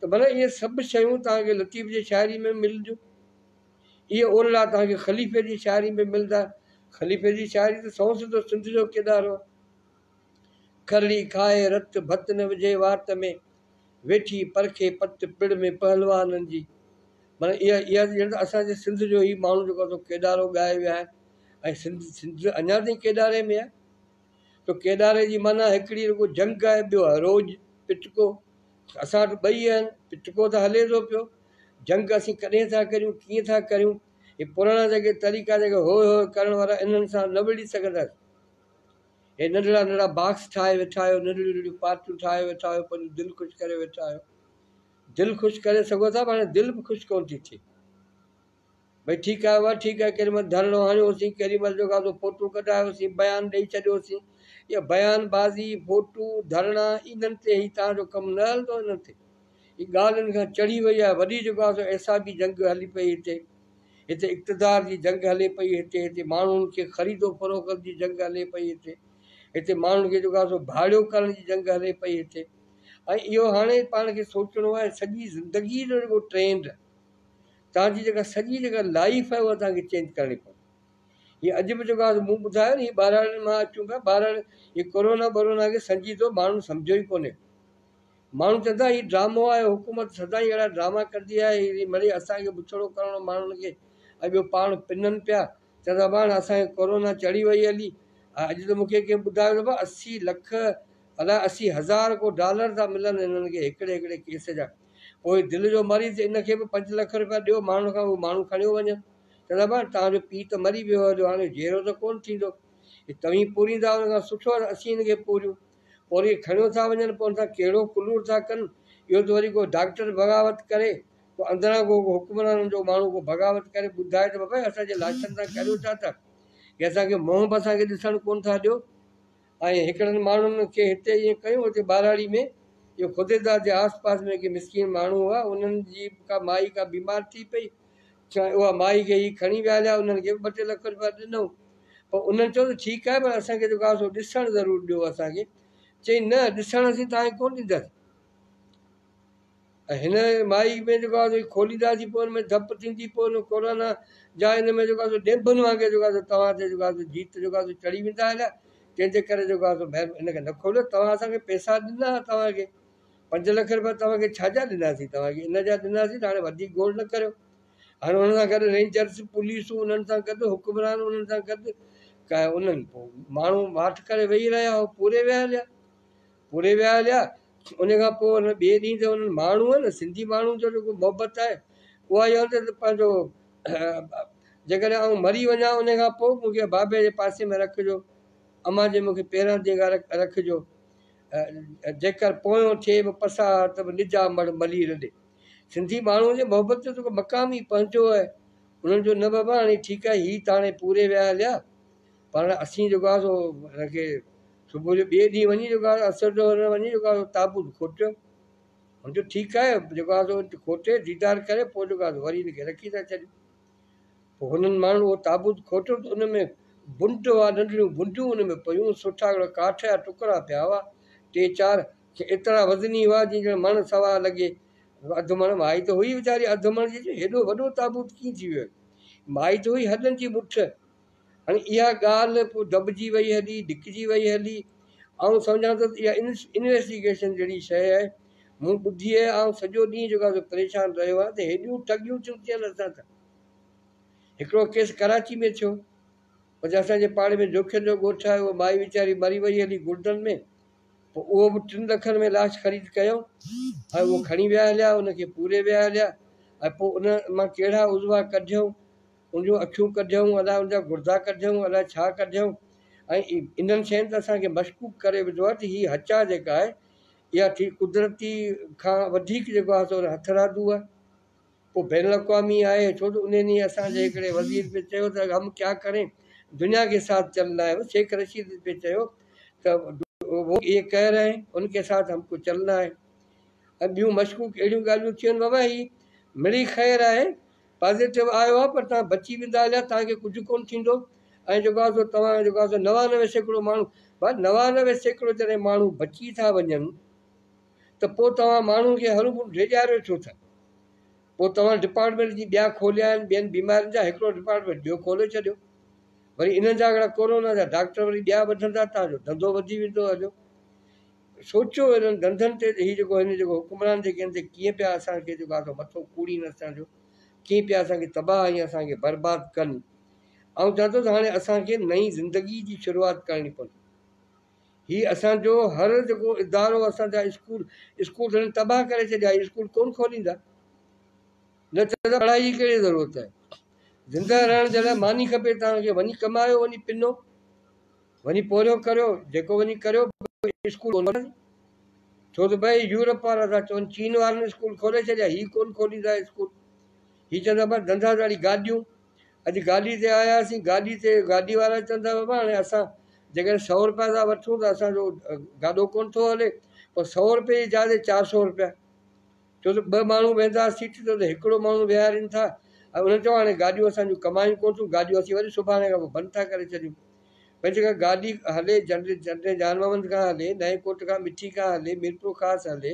ته معنيٰ اهي سڀ شيون توهان کي لطيف جي شاعري ۾ ملنديون. اهي اولڙا توهان کي خليفي جي شاعري ۾ ملندا. خليفي جي شاعري ته سنئون سڌو سنڌ جو ڪيڏارو آهي. کرڙي کائي رت ڀت نه وجهي وات ۾، ويٺي پرکي پت پڙ ۾ پهلوانن جي. معنيٰ اها اها ڄڻ ته اسان جي سنڌ جو هي ماڻهو جيڪو آهي سو ڪيڏارو ڳائي ويا آهن ۽ سنڌ سنڌ اڃا تائين ڪيڏاري ۾ آهي. ته ڪيڏاري جي معنيٰ هڪڙي رڳو جنگ آهي ٻيو آهي روڄ، پٽڪو. اسان وٽ ٻئي آهن، پٽڪو ته هلي ٿو پيو، جنگ اسين ڪڏهن ٿا ڪريون، ڪيئن ٿا ڪريون، هي پراڻا جيڪي طريقا جيڪي هوء هوء ڪرڻ وارا انهن سان نه وڙهي سگهنداسين. هي ننڍڙا ننڍڙا باڪس ٺاهي ويٺا آهيو، ننڍڙيون ننڍڙيون پارٽيون ٺاهي ويٺا آهيو، پنهنجو دل خوش ڪري ويٺا آهيو. دل خوش ڪري سگهو ٿا پر هاڻي دل به خوش ڪونه ٿي ٿئي. ڀئي ٺيڪ آهي بابا ٺيڪ آهي ڪيڏي مهل ڌرڻو هڻيوسين ڪيڏي مهل جو ڪا فوٽو ڪڍايوسين بيان ڏئي ڇڏيوسين اها بيان بازي فوٽو ڌرڻا انهن تي هي توهان جو ڪم نه هلندو انهن تي هي ڳالهه ان کان چڙهي وئي آهي وڏي جيڪو آهي سو اعصابي جنگ هلي پئي هتي هتي اقتدار جي جنگ هلي پئي هتي هتي ماڻهن کي خريد و فروخت جي جنگ هلي پئي هتي هتي ماڻهن کي جيڪو آهي سو ڀاڙيو ڪرڻ جي جنگ هلي پئي هتي ۽ اهو هاڻي پاڻ کي سوچڻو آهي سڄي زندگي جو جيڪو ٽرينڊ توهان جي جيڪا سڄي جيڪا لائيف آهي اها توهان کي چينج ڪرڻي پوندي. هي اڄ به جيڪو آهي مون ٻڌايو نه هي ٻهراڙين مان اچون پيا ٻهراڙين هي ڪورونا ٻرونا کي سنجيدو ماڻهن سمجهيو ئي ڪونهي. ماڻهو چون ٿا هي ڊرامو آهي حڪومت سدائين اهڙا ڊراما ڪندي آهي هي مڙئي اسان کي بڇڙو ڪرڻو ماڻهن کي ۽ ٻيو پاڻ پنن پيا چون ٿا پاڻ اسان کي ڪورونا چڙهي وئي هلي ۽ اڄ ته مون کي ڪنهن ٻڌايو ته بابا 80 لک الائي 80 هزار ڪو ڊالر ٿا ملن هنن کي هڪڙي هڪڙي ڪيس جا. پوء دل جو مريض ان کي به پنج لک روپيا ڏيو ماڻهن کان اهو ماڻهو کڻيو وڃن. چوندا ڀاء توهان جو پيء ته مري ويو هليو هاڻي جيئرو ته ڪونه ٿيندو. هي توهين پوريندا ان کان سٺو آهي ته اسين هن کي پوريون. پوء وري کڻيو ٿا وڃن پوء ان سان ڪهڙو ڪلور ٿا ڪن. اهو ته وري ڪو ڊاڪٽر بغاوت ڪري ڪو اندران ڪو حڪمرانن جو ماڻهو ڪو بغاوت ڪري ٻڌائي ته بابا اسان جي لاشن سان ڪريو ڇا ٿا. هي اسان کي منهن به اسان کي ڏسڻ ڪونه ٿا ڏيو. ۽ هڪڙن ماڻهن کي هتي ائين ڪيو اتي ٻهراڙي ۾ اهو خديدار جي آس پاس ۾ ڪي مسڪين ماڻهو هئا انهن جي به ڪا مائي ڪا بيمار ٿي پئي اها مائي کي هي کڻي ويا هليا انهن کي به ٻه ٽي لک روپيا ڏنائون پوء انهن چيو ته ٺيڪ آهي پر اسان کي جيڪو آهي سو ڏسڻ ضرور ڏيو اسان کي چئي نه ڏسڻ اسين توهان کي ڪونه ڏينداسين ۽ هن مائي ۾ جيڪو آهي سو کولينداسين پوء ان ۾ ڌپ ٿيندي پوء ان ڪورونا جا ان ۾ جيڪو آهي سو ڏينڀن وانگي جيڪو آهي سو توهان تي جيڪو آهي سو جيت جيڪو آهي سو چڙهي ويندا هليا تنهن جي ڪري جيڪو آهي سو مهر ان کي نه کوليو توهان اسان کي پئسا ڏنا توهان کي پنج لک روپيا توهان کي ڇا جا ڏناسين توهان کي ان جا ڏناسين ته هاڻي وڌيڪ گوڙ نه ڪريو هاڻي انهن سان گڏ رينجرس پوليسون انهن سان گڏ حڪمران انهن سان گڏ انهن پوء ماڻهو ماٺ ڪري ويهي رهيا هو پوري ويا هليا پوري ويا هليا. ان کان پوء ان ٻئي ڏينهن تي انهن ماڻهوء نه سنڌي ماڻهن جو جيڪو محبت آهي اها اها هوندي ته پنهنجو جيڪڏهن آئون مري وڃان ان کان پوء مون کي بابي جي پاسي ۾ رکجو امان جي مون کي پيران تي رکجو جيڪر پويون ٿئي به پساهه ته به نجا مڙ ملير ڏي. سنڌي ماڻهوء جي محبت جو جيڪو مقام ئي پنهنجو آهي انهن جو نه بابا هاڻي ٺيڪ آهي هي ته هاڻي پوري ويا هليا پر اسين جيڪو آهي سو هن کي صبح جو ٻئي ڏينهن وڃي جيڪو آهي اسر جو هن وڃي جيڪو آهي تابوت کوٽيو. هن چيو ٺيڪ آهي جيڪو آهي سو کوٽي ديدار ڪري پوء جيڪو آهي سو وري هن کي رکي ٿا ڇڏيون. پوء هنن ماڻهن اهو تابوت کوٽيو ته ان ۾ بنڊ هئا ننڍڙيون بنڊيون ان ۾ پيون سٺا هڪڙا ڪاٺ جا ٽڪرا پيا هئا ٽي چار ايترا وزني هئا جيئن ڄڻ مڻ سوا لڳي اڌ مڻ مائي ته هئي ويچاري اڌ مڻ جي هيڏو وڏو تابوت ڪيئن ٿي ويو مائي ته هئي هڏن جي مٺ هاڻي اها ڳالهه پوء دٻجي وئي هلي، ڍڪجي وئي هلي. آئون سمجهان ٿو ته اها انويسٽيگيشن جهڙي شيء آهي. مون ٻڌي آهي، آئون سڄو ڏينهن جيڪو آهي سو پريشان رهيو آهيان ته هيڏيون ٺڳيون ٿيون ٿين اسان سان. هڪڙو ڪيس ڪراچي ۾ ٿيو. اتي اسان جي پاڙي ۾ جوکين جو ڳوٺ آهي، اها مائي ويچاري مري وئي هلي گڙدن ۾. پوء اهو به ٽن لکن ۾ لاش خريد ڪيائون ۽ اهو کڻي ويا هليا، ان کي پوري ويا هليا ۽ پوء ان مان ڪهڙا عضوا ڪڍيائون، ان جون اکيون ڪڍيائون، الائي ان جا گڙدا ڪڍيائون، الائي ڇا ڪڍيائون ۽ انهن شين ته اسان کي مشڪوڪ ڪري وڌو آهي ته هي هچا جيڪا آهي اها ٿي قدرتي کان وڌيڪ جيڪو آهي سو هٿرادو آهي پوء بين الاقوامي آهي ڇو ته انهن ئي اسان جي هڪڙي وزير پئي چيو ته هم ڪيا ڪرين دنيا ڪي ساٿ چلنا هي شيخ رشيد پئي چيو ته وو يي ڪهه رهي هين ان ڪي ساٿ هم ڪو چلنا هي ۽ ٻيون مشڪوڪ اهڙيون ڳالهيون ٿيون بابا هي مڙئي خير آهي پازيٽو آيو آهي پر توهان بچي ويندا هليا توهان کي ڪجهه ڪونه ٿيندو ۽ جيڪو آهي سو توهان جيڪو آهي سو 99% ماڻهو ڀاء 99% جڏهن ماڻهو بچي ٿا وڃن ته پوء توهان ماڻهن کي هروڀرو ڊيڄاريو ڇو ٿا؟ پوء توهان ڊپارٽمينٽ جي ٻيا کوليا آهن ٻين بيمارين جا هڪڙو ڊپارٽمينٽ ٻيو کولي ڇڏيو وري انهن جا هڪڙا ڪورونا جا ڊاڪٽر وري ٻيا وڌندا توهان جو ڌنڌو وڌي ويندو هليو سوچيو انهن ڌنڌن تي هي جيڪو هن جيڪو حڪمران جيڪي آهن سي ڪيئن پيا اسان کي جيڪو آهي سو مٿو ڪوڙين اسان جو ڪيئن پيا اسان کي تباهه ۽ اسان کي برباد ڪن آئون چوان ٿو ته هاڻي اسان کي نئين زندگي جي شروعات ڪرڻي پوندي هي اسان جو هر جيڪو ادارو اسان جا اسڪول اسڪول هنن تباهه ڪري ڇڏيا هي اسڪول ڪون کوليندا نه ته پڙهائي جي ڪهڙي ضرورت آهي زنده رهڻ جي لاء ماني کپي توهان کي وڃي ڪمايو وڃي پنو وڃي پورهيو ڪريو جيڪو وڃي ڪريو اسڪول ڪون ڇو ته ڀائی يورپ وارا ٿا چون چين وارن اسڪول کولي ڇڏيا هي ڪون کوليندا اسڪول هي چوندا بس ڌنڌا ڌاڙي گاڏيون اڄ گاڏي تي آياسين گاڏي تي گاڏي وارا چون ٿا بابا هاڻي اسان جيڪڏهن سئو روپيا ٿا وٺون ته اسانجو گاڏو ڪونه ٿو هلي پر سئو روپئي جي جاء تي 400 روپيا ڇو ته ٻه ماڻهو ويهندا سيٽ تي ته هڪڙو ماڻهو ويهارين ٿا ۽ انهن چيو هاڻي گاڏيون اسانجون ڪمايون ڪونه ٿيون گاڏيون اسين وري سڀاڻي کان پوء بند ٿا ڪري ڇڏيون ڀئي جيڪا گاڏي هلي جنري جان محمد کان هلي نئين ڪوٽ کان مٺي کان هلي ميرپور خاص هلي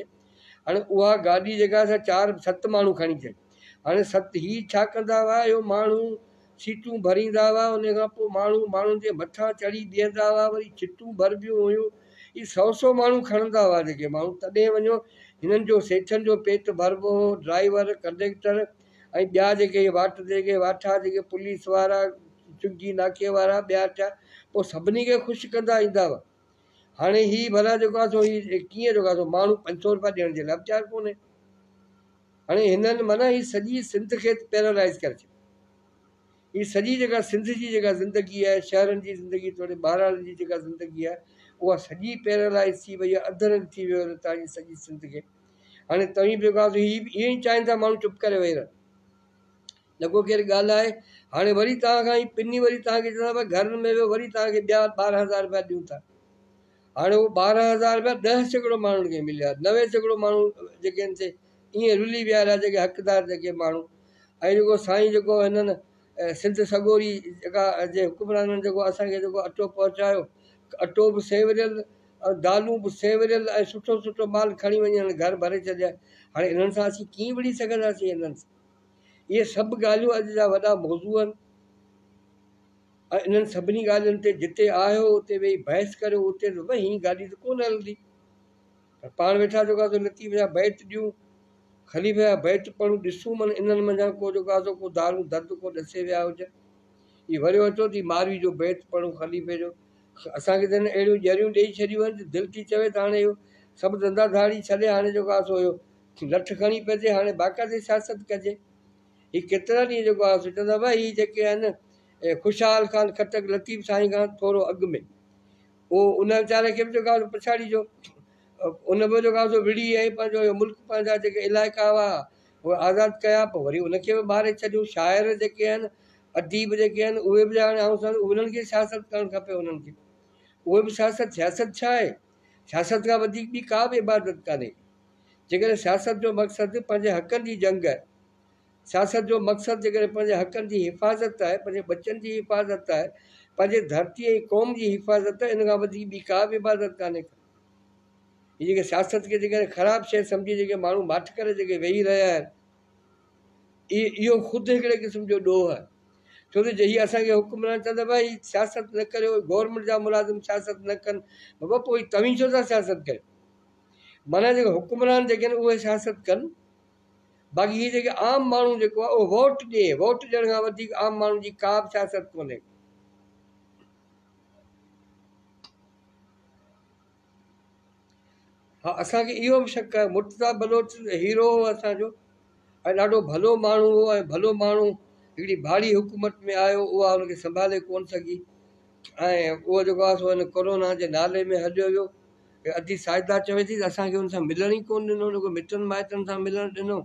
هاڻي اها گاڏي جيڪا سا چار ست ماڻهو کڻي اچن هاڻي ست هي ڇا ڪندا هئا اهو ماڻهو سيٽون ڀريندا هئا ان کان پوء ماڻهو ماڻهن جي مٿان چڙهي بيهندا هئا وري چٽون ڀربيون هيون هي سو سو ماڻهو کڻندا هئا جيڪي ماڻهو تڏهن وڃو هنن جو سيٺن جو پيٽ ڀربو هو ڊرائيور ڪنڊيڪٽر ۽ ٻيا جيڪي واٽ تي جيڪي واٺا جيڪي پوليس وارا چنگي ناڪي وارا ٻيا ٽيا پوء سڀني کي خوش ڪندا ايندا هئا هاڻي هي ڀلا جيڪو آهي سو هي ڪيئن جيڪو آهي سو ماڻهو 500 روپيا ڏيڻ جي لاء به تيار ڪونهي. هاڻي هنن معنيٰ هي سڄي سنڌ کي پيرالائز ڪري ڇڏيو. هي سڄي جيڪا سنڌ جي جيڪا زندگي آهي، شهرن جي زندگي توڙي ٻهراڙين جي جيڪا زندگي آهي اها سڄي پيرالائز ٿي وئي آهي، اڌ رنگ ٿي ويو آهي هتان جي سڄي سنڌ کي. هاڻي توهين به جيڪو آهي سو هي به ائين ئي چاهين ٿا ماڻهو چپ ڪري ويهي رهن. نه ڪو ڪير ڳالهائي. هاڻي وري توهان کان هي پني وري توهان کي چوندا ڀاء گهرن ۾ ويو وري توهان کي ٻيا 12,000 رپيا ڏيون ٿا. هاڻي اهو 12,000 رپيا 10% ماڻهن کي مليا، 90% ماڻهو جيڪي آهن سي ائين رلي ويا رهيا جيڪي حقدار جيڪي ماڻهو ۽ جيڪو سائين جيڪو هنن سنڌ سڳوري جيڪا جي حڪمرانن جيڪو اسان کي جيڪو اٽو پهچايو اٽو به سيوريل ۽ دالون به سيوريل ۽ سٺو سٺو مال کڻي وڃي هنن گهر ڀري ڇڏيا. هاڻي انهن سان اسين ڪيئن وڙهي سگهنداسين انهن سان. اهي سڀ ڳالهيون اڄ جا وڏا موضوع آهن ۽ انهن سڀني ڳالهين تي جتي آهيو اتي ويهي بحث ڪريو اتي ته ڀئي هي گاڏي ته ڪونه هلندي پر پاڻ ويٺا جيڪو آهي سو لطيف جا بيت ڏيون خليفي جا بيت پڙهون ڏسون من انهن منجهان ڪو جيڪو آهي سو ڪو دارون درد ڪو ڏسي ويا هجن هي وريو اچو ٿي ماروي جو بيت پڙهون خليفي جو اسان کي ته هن اهڙيون ڄريون ڏيئي ڇڏيون آهن جو دل ٿي چوي ته هاڻي اهو سڀ ڌنڌا ڌاڙي ڇڏي هاڻي جيڪو آهي سو اهو لٺ کڻي پئجي هاڻي باقاعدي سياست ڪجي. هي ڪيترا ڏينهن جيڪو آهي سو چوندا هئا هي جيڪي آهن خوشحال خان خٽڪ لطيف سائين کان ٿورو اڳ ۾ اهو ان ويچاري کي به جيڪو آهي پڇاڙي جو ان به جيڪو آهي سو وڙهي ۽ پنهنجو اهو ملڪ پنهنجا جيڪي علائقا هئا اهي آزاد ڪيا پوء وري ان کي به ماري ڇڏيو شاعر جيڪي آهن اديب جيڪي آهن اهي به هاڻي آئون سمجهان انهن کي سياست ڪرڻ کپي انهن کي اهي به سياست سياست ڇا آهي سياست کان وڌيڪ ٻي ڪا به عبادت ڪانهي جيڪڏهن سياست جو مقصد پنهنجي حقن جي جنگ آهي، سياست جو مقصد جيڪڏهن پنهنجي حقن جي حفاظت آهي، پنهنجي ٻچن جي حفاظت آهي، پنهنجي ڌرتي ۽ قوم جي حفاظت آهي، ان کان وڌيڪ ٻي ڪا به عبادت ڪانهي ڪا. هي جيڪي سياست کي جيڪڏهن خراب شيء سمجهي جيڪي ماڻهو ماٺ ڪري جيڪي ويهي رهيا آهن، اهو خود هڪڙي قسم جو ڏوهه آهي. ڇو ته جي هي اسان کي حڪمران چون ٿا ڀائي سياست نه ڪريو، گورنمينٽ جا ملازم سياست نه ڪن، بابا پوء توهين ڇو ٿا سياست ڪريو؟ معنيٰ جيڪي حڪمران جيڪي آهن اهي سياست ڪن باقي هي جيڪي عام ماڻهو جيڪو آهي اهو ووٽ ڏي ووٽ ڏيڻ کان وڌيڪ عام ماڻهو جي ڪا به سياست ڪونهي. ها اسان کي اهو به شڪ آهي مرتضيٰ بلوچ هيرو هو اسان جو ۽ ڏاڍو ڀلو ماڻهو هو ۽ ڀلو ماڻهو هڪڙي ڀاڙي حڪومت ۾ آيو اها هن کي سنڀالي ڪونه سگهي ۽ اهو جيڪو آهي سو هن ڪورونا جي نالي ۾ هليو ويو ادي ساجده چوي ٿي ته اسان کي ان سان ملڻ ئي ڪونه ڏنو نه ڪو مٽن مائٽن سان ملڻ ڏنو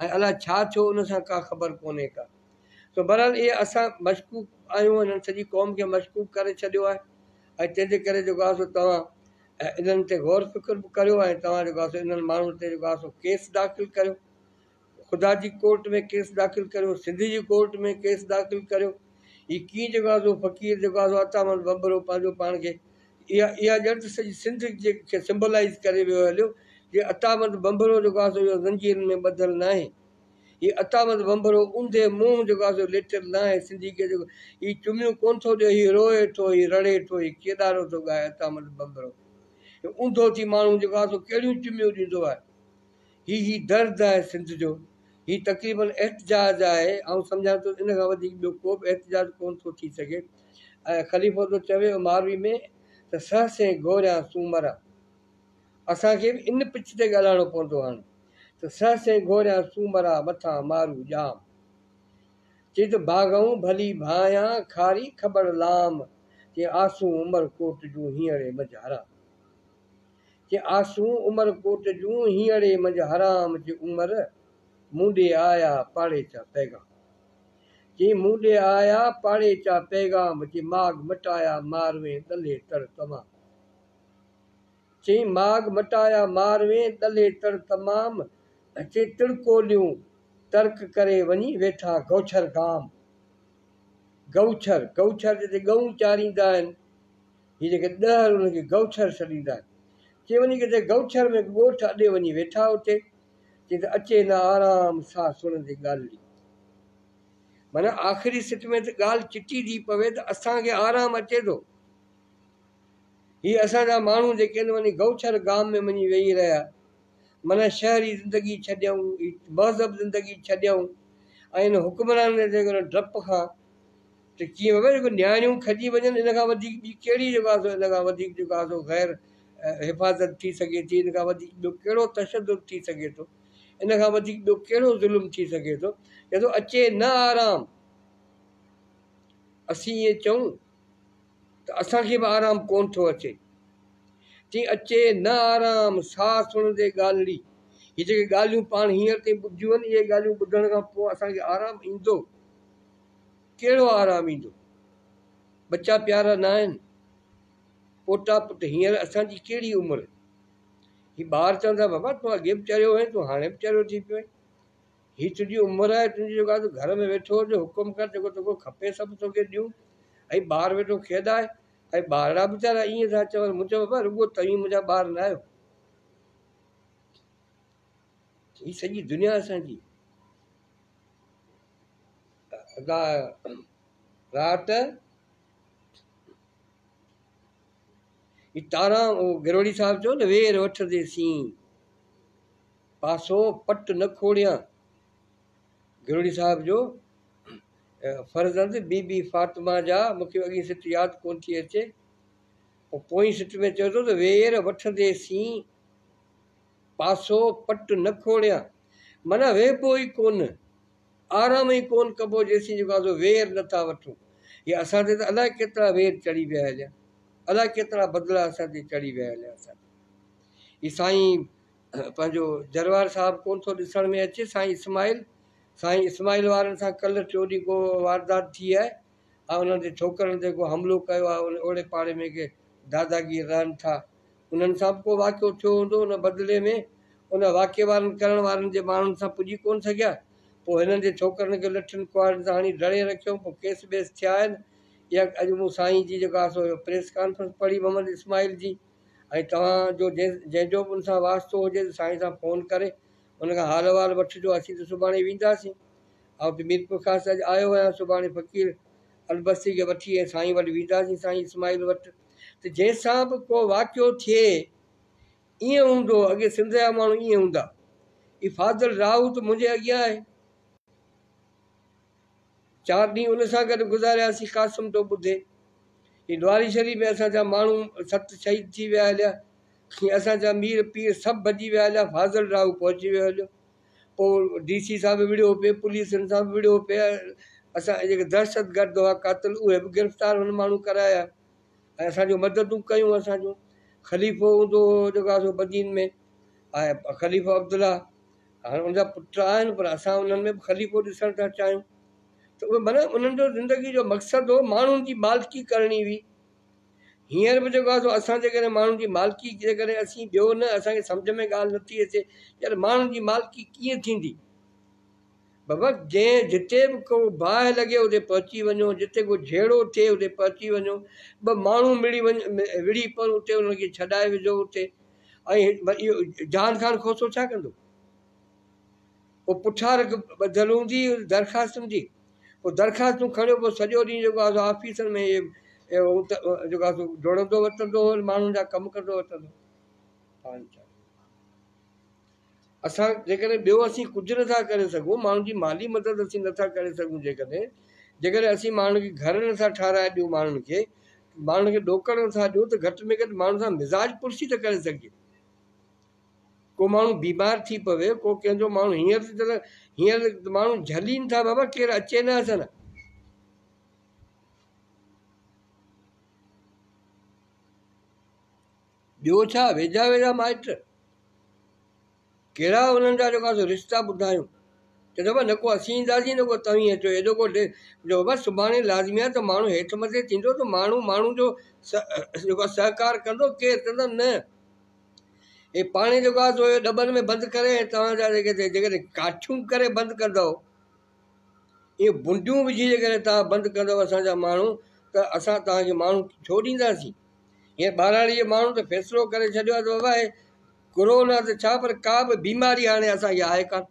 ۽ الاء ڇا ٿيو ان سان ڪا خبر ڪونهي ڪا سو بهرحال اهي اسان مشڪوڪ آهيون انهن سڄي قوم کي مشڪوڪ ڪري ڇڏيو آهي ۽ تنهن جي ڪري جيڪو آهي سو توهان انهن تي غور فڪر به ڪريو ۽ توهان جيڪو آهي سو انهن ماڻهن تي جيڪو آهي سو ڪيس داخل ڪريو خدا جي ڪورٽ ۾ ڪيس داخل ڪريو، سنڌ جي ڪورٽ ۾ ڪيس داخل ڪريو. هي ڪيئن جيڪو آهي سو فقير جيڪو آهي سو عطا محمد ڀنڀرو پنهنجو پاڻ کي اها اها ڄڻ ته سڄي سنڌ جي کي سمبلائيز ڪري ويو هليو جي عطامد ڀنڀرو جيڪو آهي سو اهو زنجيرن ۾ ٻڌل ناهي. هي عطامد ڀنڀرو اونڌي منهن جيڪو آهي سو ليٽيل ناهي. سنڌي کي جيڪو هي چميون ڪونه ٿو ڏئي، هي روئي ٿو، هي رڙي ٿو، هي ڪيڏارو ٿو ڳائي عطامد ڀنڀرو. هي اونڌو ٿي ماڻهو جيڪو آهي سو ڪهڙيون چميون ڏيندو آهي. هي هي درد آهي سنڌ جو. هي تقريبن احتجاج آهي. آئون سمجهان ٿو ان کان وڌيڪ ٻيو ڪو به احتجاج ڪونه ٿو ٿي سگهي. ۽ خليفو ٿو چوي ماروي ۾ ته سهسين گهوريان سومرا. اسان کي به ان پچ تي ڳالهائڻو پوندو هاڻي ته سهسين گهوريان سومرا مٿان مارو ڄام. چي ته ڀاڳئون ڀلي ڀانئيان کاري کٻڙ لام. چي آسون عمر ڪوٽ جون هينئڙي منجهه حرام. چي آسون عمر ڪوٽ جون هينئڙي منجهه حرام. چي عمر مون ڏي آيا پاڙيچا پيغام. چي مون ڏي آيا پاڙيچا پيغام. چي ماڳ مٽايا ماروين ڏلهي تڙ تمام. چي ماڳ مٽايا ماروين ڏلهي تڙ تمام. چي تڙڪوليون ترڪ ڪري وڃي ويٺا گئوڇر گام. گئوڇر، گئوڇر جتي ڳئون چاريندا آهن، هي جيڪي ڏهر انهن کي گئوڇر سڏيندا آهن. چي وڃي ڪٿي گئوڇر ۾ ڳوٺ اڏي وڃي ويٺا اتي. چي ته اچي نه آرام سا سڻندي ڳالهڙي. معنيٰ آخري سٽ ۾ ته ڳالهه چٽي ٿي پوي ته اسان کي آرام اچي ٿو. هي اسان جا ماڻهو جيڪي آهن وڃي گئوڇر گام ۾ وڃي ويهي رهيا. معنيٰ شهري زندگي ڇڏيائون، هي مهذب زندگي ڇڏيائون ۽ ان حڪمرانن جي جيڪو ڊپ کان ته ڪيئن بابا جيڪو نياڻيون کڄي وڃن ان کان وڌيڪ ٻي ڪهڙي جيڪو آهي سو ان کان وڌيڪ جيڪو آهي سو غير حفاظت ٿي سگهي ٿي، ان کان وڌيڪ ٻيو ڪهڙو تشدد ٿي سگهي ٿو، ان کان وڌيڪ ٻيو ڪهڙو ظلم ٿي سگهي ٿو. چئي ٿو اچي نه آرام. اسين ائين چئون ته اسان کي به آرام ڪونه ٿو اچي. چي اچي نه آرام، ساهه سڻندي ڳالهڙي. هي جيڪي ڳالهيون پاڻ هينئر تائين ٻڌيون آهن، اهي ڳالهيون ٻڌڻ کان پوء اسان کي آرام ايندو؟ ڪهڙو آرام ايندو؟ ٻچا پيارا نه آهن؟ پوٽا پٽ هينئر اسان جي ڪهڙي عمر؟ هي ٻار چوندا بابا تون اڳي به چريو هئين، تون هاڻي به چريو ٿي پيو آهين. هي تنهنجي عمر آهي، تنهنجي جيڪو آهي تون گهر ۾ ويٺو هج، حڪم ڪر جيڪو توکي کپي سڀ توکي ڏيون. ۽ ٻار ويٺو کيڏائي ۽ ٻارڙا به ويچارا ائين ٿا چون. مون چيو بابا رڳو توهين منهنجا ٻار نه آهيو، هي سڄي دنيا اسان جي. ادا رات هي تارا گروڙي صاحب چيو نه وير وٺندي سين پاسو پٽ نه کوڙيان. گروڙي صاحب جو فرزند بي بي فاطمه جا مون کي اڳين سٽ ياد ڪونه ٿي اچي. پوء پوئين سٽ ۾ چئي ٿو ته وير وٺندي سين پاسو پٽ نه کوڙيان. معنيٰ ويهبو ئي ڪونه، آرام ئي ڪونه ڪبو جيسين جيڪو آهي سو وير نه ٿا وٺون. هي اسان تي ته الائي ڪيترا وير چڙهي ويا هليا، الائي ڪيترا بدلا اسان تي چڙهي ويا هليا اسان تي. هي سائين پنهنجو جروار صاحب ڪونه ٿو ڏسڻ ۾ اچي، سائين اسماعيل، سائين اسماعيل وارن سان ڪلهه ٽيون ڏينهن ڪو واردات ٿي آهي ۽ انهن جي ڇوڪرن تي ڪو حملو ڪيو آهي، ان اوڙي پاڙي ۾ ڪي داداگير رهن ٿا، انهن سان به ڪو واقعو ٿيو هوندو، ان بدلي ۾ ان واقعي وارن ڪرڻ وارن جي ماڻهن سان پڄي ڪونه سگهيا، پوء هنن جي ڇوڪرن کي لٺين ڪهاڙين سان هڻي ڊڙي رکيائون، پوء ڪيس ٻيس ٿيا آهن. اها اڄ مون سائين جي جيڪا سو پريس ڪانفرنس پڙهي محمد اسماعيل جي ۽ توهان جو جنهن جو به ان سان واسطو هجي ته سائين سان فون ڪري ان کان حال احوال وٺجو، اسين ته سڀاڻي وينداسين. آئون ته ميرپورخاص اڄ آيو آهيان، سڀاڻي فقير البستي کي وٺي ۽ سائين وٽ وينداسين، سائين اسماعيل وٽ ته جنهن سان به ڪو واقعو ٿئي ائين هوندو، اڳي سنڌ جا ماڻهو ائين هوندا. هي فاضل راهو ته منهنجي اڳيان آهي. چار ڏينهن ان سان گڏ گذارياسين، قاسم ٿو ٻڌي. هي لواري شريف ۾ اسان جا ماڻهو ست شهيد ٿي ويا هليا. هي اسان جا مير پير سڀ ڀڄي ويا هليا، فاضل راهو پهچي ويو هليو. پوء ڊي سي سان به وڙهيو پئي، پوليسن سان به وڙهيو پئي. اسان جيڪي دهشتگرد هئا قاتل اهي به گرفتار هن ماڻهو ڪرايا ۽ اسان جون مددون ڪيون. اسان جو خليفو هوندو هو جيڪو آهي سو بدين ۾ ۽ خليفو عبدالله هاڻي ان جا پٽ آهن پر اسان انهن ۾ به خليفو ڏسڻ ٿا چاهيون ته اهي معنيٰ انهن جو زندگي جو مقصد هو ماڻهن جي مالڪي ڪرڻي هئي. هينئر به جيڪو آهي سو اسان جيڪڏهن ماڻهن جي مالڪي جيڪڏهن اسين ٻيو نه اسان کي سمجهه ۾ ڳالهه نٿي اچي يار ماڻهن جي مالڪي ڪيئن ٿيندي؟ بابا جنهن جتي به ڪو باهه لڳي اتي پهچي وڃو، جتي ڪو جهيڙو ٿئي اتي پهچي وڃو، ٻه ماڻهو مڙي وڃ وڙهي پون اتي انهن کي ڇڏائي وجهو اتي. ۽ اهو جهان خان کوسو ڇا ڪندو؟ پوء پٺارڪ ٻڌل هوندي درخواستن جي، پوء درخواستون کڻيو پوء سڄو ڏينهن جيڪو آهي سو آفيسن ۾ جيڪو آهي سو ڊوڙندو وتندو هو ماڻهن جا ڪم ڪندو وتندو. پاڻ ڇا اسان جيڪڏهن ٻيو اسين ڪجهه نٿا ڪري سگهون ماڻهن جي مالي مدد اسين نٿا ڪري سگهون جيڪڏهن جيڪڏهن اسين ماڻهن کي گهر نٿا ٺاهرائي ڏيون ماڻهن کي ماڻهن کي ڏوڪڙ نٿا ڏيون ته گهٽ ۾ گهٽ ماڻهن سان مزاج پرسي ته ڪري سگهجي ڪو ماڻهو بيمار ٿي پوي ڪو ڪنهن جو ماڻهو هينئر ته هينئر ماڻهو جهلين ٿا بابا ڪير اچي نه اسان ٻيو ڇا ويجها ويجها مائٽ ڪهڙا انهن جا جيڪو آهي سو رشتا ٻڌايون چي ته بابا نه ڪو اسين اينداسين نه ڪو توهين اچو ايڏو ڪو جو بابا سڀاڻي لازمي آهي ته ماڻهو هيٺ مٿي ٿيندو ته ماڻهو ماڻهو جو جيڪو آهي سهڪار ڪندو ڪير ڪندو نه هي پاڻي جيڪو آهي سو ڏٻن ۾ بند ڪري ۽ توهان جا جيڪي جيڪڏهن ڪاٺيون ڪري بند ڪندؤ اهي بنڊيون وجهي جيڪڏهن توهان بند ڪندؤ اسان جا ماڻهو ته اسان توهان کي ماڻهو ڇو ڏينداسين؟ هينئر ٻهراڙي جي ماڻهن ته فيصلو ڪري ڇڏيو آهي ته بابا هي ڪورونا ته ڇا پر ڪا به بيماري هاڻي اسان کي آهي ڪانه.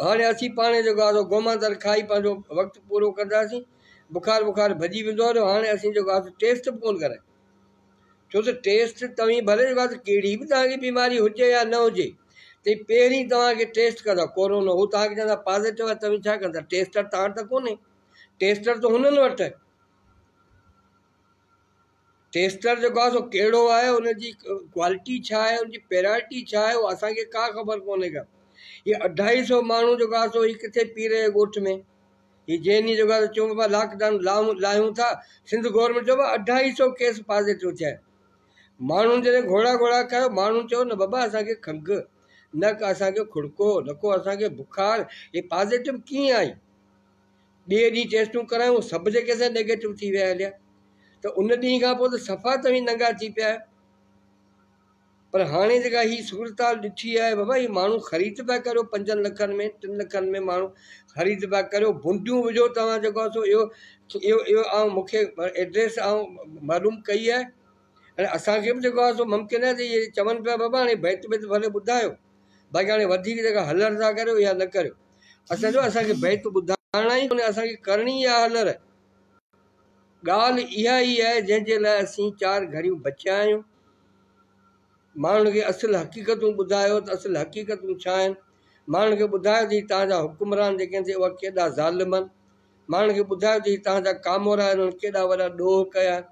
هاڻي اسين پاڻ جيڪو آهي سو گوماندر کائي پنهنجو وقت پورو ڪنداسين. بخار بخار ڀڄي ويندو آهي هاڻي اسين جيڪو آهي سو ٽيسٽ به ڪونه ڪرايون. ڇو ته ٽيسٽ توهين ڀلي جيڪو آهي سو ڪهڙي به توهان کي بيماري هجي يا نه هجي ته پهرين توهان کي ٽيسٽ ڪندا ڪورونا هو توهان کي چوندا پازيٽو آهي توهين ڇا ڪندا ٽيسٽر توهان وٽ ته ڪونهي ٽيسٽر ته هنن وٽ آهي. ٽيسٽر جيڪو آهي سو ڪهڙو آهي ان جي ڪوالٽي ڇا آهي ان جي پيرائرٽي ڇا آهي اهو اسان کي ڪا خبر ڪونهي ڪا هي اڍائي سو ماڻهو جيڪو آهي سو هي ڪٿي پير جي ڳوٺ ۾ هي جنهن ڏينهن جيڪو آهي چون بابا لاڪ ڊائون لاهيون ٿا سنڌ گورنمينٽ چيو بابا اڍائي سو ڪيس پازيٽو ٿيا آهن ماڻهن جڏهن گهوڙا گهوڙا ڪيو ماڻهن چيو نه بابا اسان کي کنگهه نه ڪا اسان کي کڙڪو نه ڪو اسان کي بخار هي پازيٽو ڪيئن آئي ٻئي ڏينهن ٽيسٽون ڪرايون سڀ جيڪي سي نيگيٽو ٿي ويا هليا ته ان ڏينهن کان پوء ته صفا توهين ننگا ٿي پيا آهيو پر هاڻي جيڪا هي صورتحال ڏٺي آهي بابا هي ماڻهو خريد پيا ڪريو پنجن لکن ۾ ٽن لکن ۾ ماڻهو خريد پيا ڪريو بنڊيون وجهو توهان جيڪو آهي سو اهو اهو اهو آئون مونکي ايڊريس آئون معلوم ڪئي آهي ۽ اسانکي به جيڪو آهي سو ممڪن آهي ته اهي چون پيا بابا هاڻي بيت بيت ڀلي ٻڌايو باقي هاڻي وڌيڪ جيڪا هلر ٿا ڪريو اها نه ڪريو اسان چيو اسان کي بيت ٻڌائڻا ئي ڪونهي اسان کي ڪرڻي ئي آهي هلر. ڳالهه اها ئي آهي جنهن جي لاء اسين چار گهڙيون بچيا آهيون. ماڻهن کي اصل حقيقتون ٻڌايو ته اصل حقيقتون ڇا آهن. ماڻهن کي ٻڌايو ته هي توهان جا حڪمران جيڪي آهن سي اها ڪيڏا ظالم آهن. ماڻهن کي ٻڌايو ته هي توهان جا ڪامورا آهن انهن ڪيڏا وڏا ڏوهه ڪيا آهن.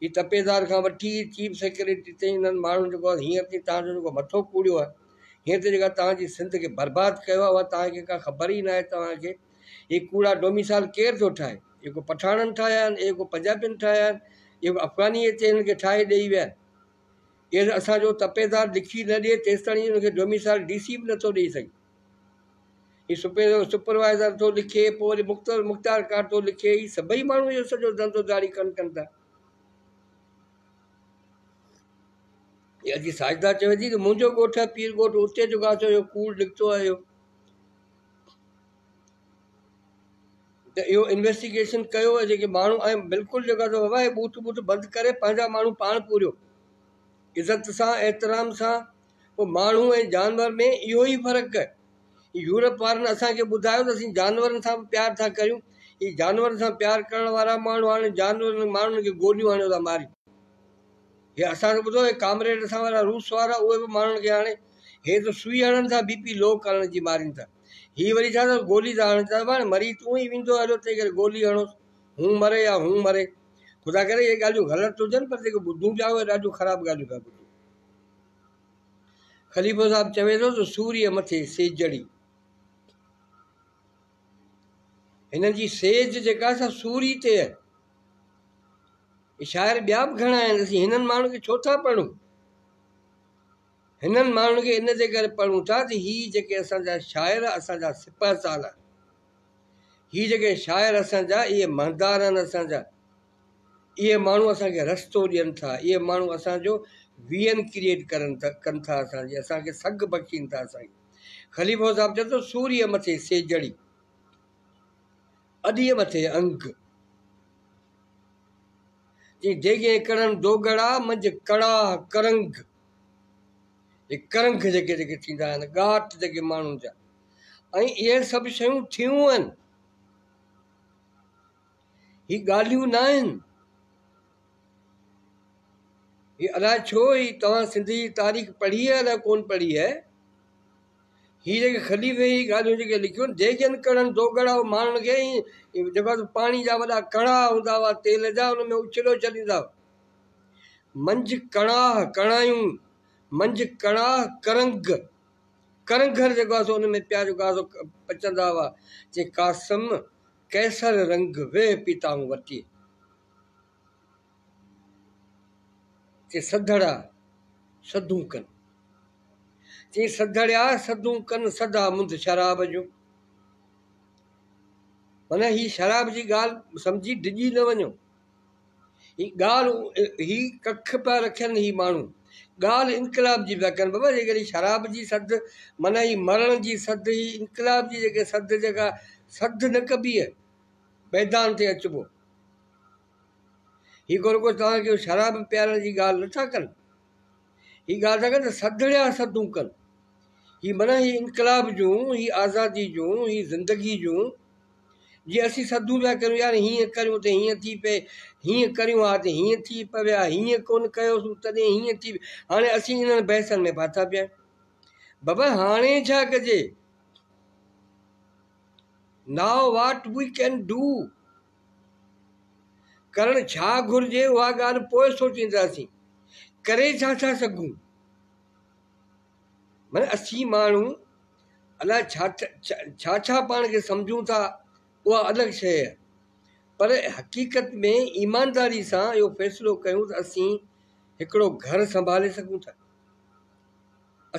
هي تپيدار کان وٺي چيف سيڪريٽري تائين انهن ماڻهن جيڪو آهي هينئر تائين توهان جو جيڪو مٿو ڪوڙيو آهي هينئر تائين جيڪا توهان جي سنڌ کي برباد ڪيو آهي اها توهان کي ڪا خبر ئي ناهي توهان کي هي ڪوڙا ڊوميسائل ڪير ٿو ٺاهي اهي ڪو پٺاڻن ٺاهيا آهن اهي ڪو پنجابين ٺاهيا آهن اهي ڪو افغاني اچي هنن کي ٺاهي ڏيئي ويا آهن اهي اسان جو تپيدار لکي نه ڏئي تيستائين ان کي ڊوميسائل ڊي سي به نٿو ڏئي سگهي هي سپروائيزر ٿو لکي پوء وري مختيارڪار ٿو لکي هي سڀئي ماڻهو اهو سڄو ڌنڌو ڌاڙي ڪن ڪن ٿا. هي اڄ ساجده چوي ٿي ته منهنجو ڳوٺ آهي پير ڳوٺ اتي جيڪو آهي سو اهو ڪوڙ نڪتو آهي اهو ته اهو انويسٽيگيشن ڪيو ۽ جيڪي ماڻهو آهن بلڪل جيڪو آهي سو بابا هي ٻوٿ ٻوٿ بند ڪري پنهنجا ماڻهو پاڻ پوريو عزت سان احترام سان پوء ماڻهو ۽ جانور ۾ اهو ئي فرق آهي. يورپ وارن اسان کي ٻڌايو ته اسين جانورن سان به پيار ٿا ڪريون. هي جانورن سان پيار ڪرڻ وارا ماڻهو هاڻي جانورن ماڻهن کي گوليون هڻيو ٿا مارين. هي اسان ته ٻڌو هي ڪامريڊ اسان وارا روس وارا اهي به ماڻهن کي هاڻي هي ته سوئي هڻن ٿا بي پي لو ڪرڻ جي مارين ٿا. هي وري ڇا ٿا گولي ٿا هڻن ٿا هاڻي مري تون ئي ويندو هليو تنهن ڪري گولي هڻوس هون مري يا هون مري. خدا ڪري اهي ڳالهيون غلط هجن پر جيڪي ٻڌون پيا اهي ڏاڍيون خراب ڳالهيون پيا ٻڌون. خليفو صاحب چوي ٿو ته سوريء مٿي سيجڙي. هنن جي سيج جيڪا سا سوري تي آهي. شاعر ٻيا به گهڻا آهن اسين هنن ماڻهن کي ڇو ٿا پڙهون؟ هنن ماڻهن کي ان جي ڪري پڙهون ٿا ته هي جيڪي اسان جا شاعر اسان جا سپهه سالار هي جيڪي شاعر اسان جا اهي مهندار آهن اسان جا اهي ماڻهو اسان کي رستو ڏين ٿا، اهي ماڻهو اسان جو ويئن ڪريئيٽ ڪرن ٿا ڪن ٿا اسان جي اسان کي سگهه بخشين ٿا اسان کي خليفو صاحب چئي ٿو سوريء مٿي سيجڙي اڏيء مٿي انگ جي ديڳين ڪڙن دوڳڙا منجهه ڪڙاهه ڪرنگ. هي ڪرنگهه جيڪي جيڪي ٿيندا آهن، ڳاٽ جيڪي ماڻهن جا ۽ اهي سڀ شيون ٿيون آهن. هي ڳالهيون نه آهن. هي الاء ڇو هي توهان سنڌ جي تاريخ پڙهي آهي الاء ڪون پڙهي آهي. هي جيڪي خليفي هي ڳالهيون جيڪي لکيون آهن، ديڳين ڪڙن دوڳڙا ماڻهن کي جيڪو پاڻي جا وڏا ڪڙا هوندا هئا تيل جا ان ۾ اڇليو ڇڏيندا هئا. منجهه ڪڻاهه ڪڻايون، منجهه ڪڻاهه ڪرنگ، ڪرنگهر جيڪو آهي سو ان ۾ پيا جيڪو آهي سو پچندا هئا. چي قاسم ڪيسر رنگ ويهه پيتائون وٽي. چي سڌڙا سڌون ڪن. چي سڌڙيا سڌون ڪن سدا منڌ شراب جون. معنيٰ هي شراب جي ڳالهه سمجهي ڊڄي نه وڃو. هي ڳالهه هي ڪک پيا رکن هي ماڻهو ڳالهه انقلاب جي پيا ڪن بابا جيڪڏهن شراب جي سڌ معنيٰ هي مرڻ جي سڌ هي انقلاب جي جيڪي سڌ جيڪا سڌ نه ڪبي آهي ميدان تي اچبو هي ڪو رڳو توهان کي شراب پيارڻ جي ڳالهه نٿا ڪن هي ڳالهه ٿا ڪن ته سڌڙيا سڌون ڪن هي معنيٰ هي انقلاب جون هي آزادي جون هي زندگي جون جي اسين سڌون پيا ڪريون يار هيئن ڪريون ته هيئن ٿي پئي، هيئن ڪريون ها ته هيئن ٿي پوي ها، هيئن ڪونه ڪيوسون تڏهن هيئن ٿي پئي. هاڻي اسين انهن بحثن ۾ ڦاٿا پيا آهيون. بابا هاڻي ڇا ڪجي؟ Now what we can do? ڪرڻ ڇا گهرجي اها ڳالهه پوء سوچينداسين. ڪري ڇا ٿا سگهون؟ معنيٰ اسين ماڻهو الاء ڇا ڇا ڇا پاڻ کي سمجهون ٿا اها الڳ شيء آهي پر حقيقت ۾ ايمانداري سان اهو فيصلو ڪيون ته اسين هڪڙو گهر سنڀالي سگهون ٿا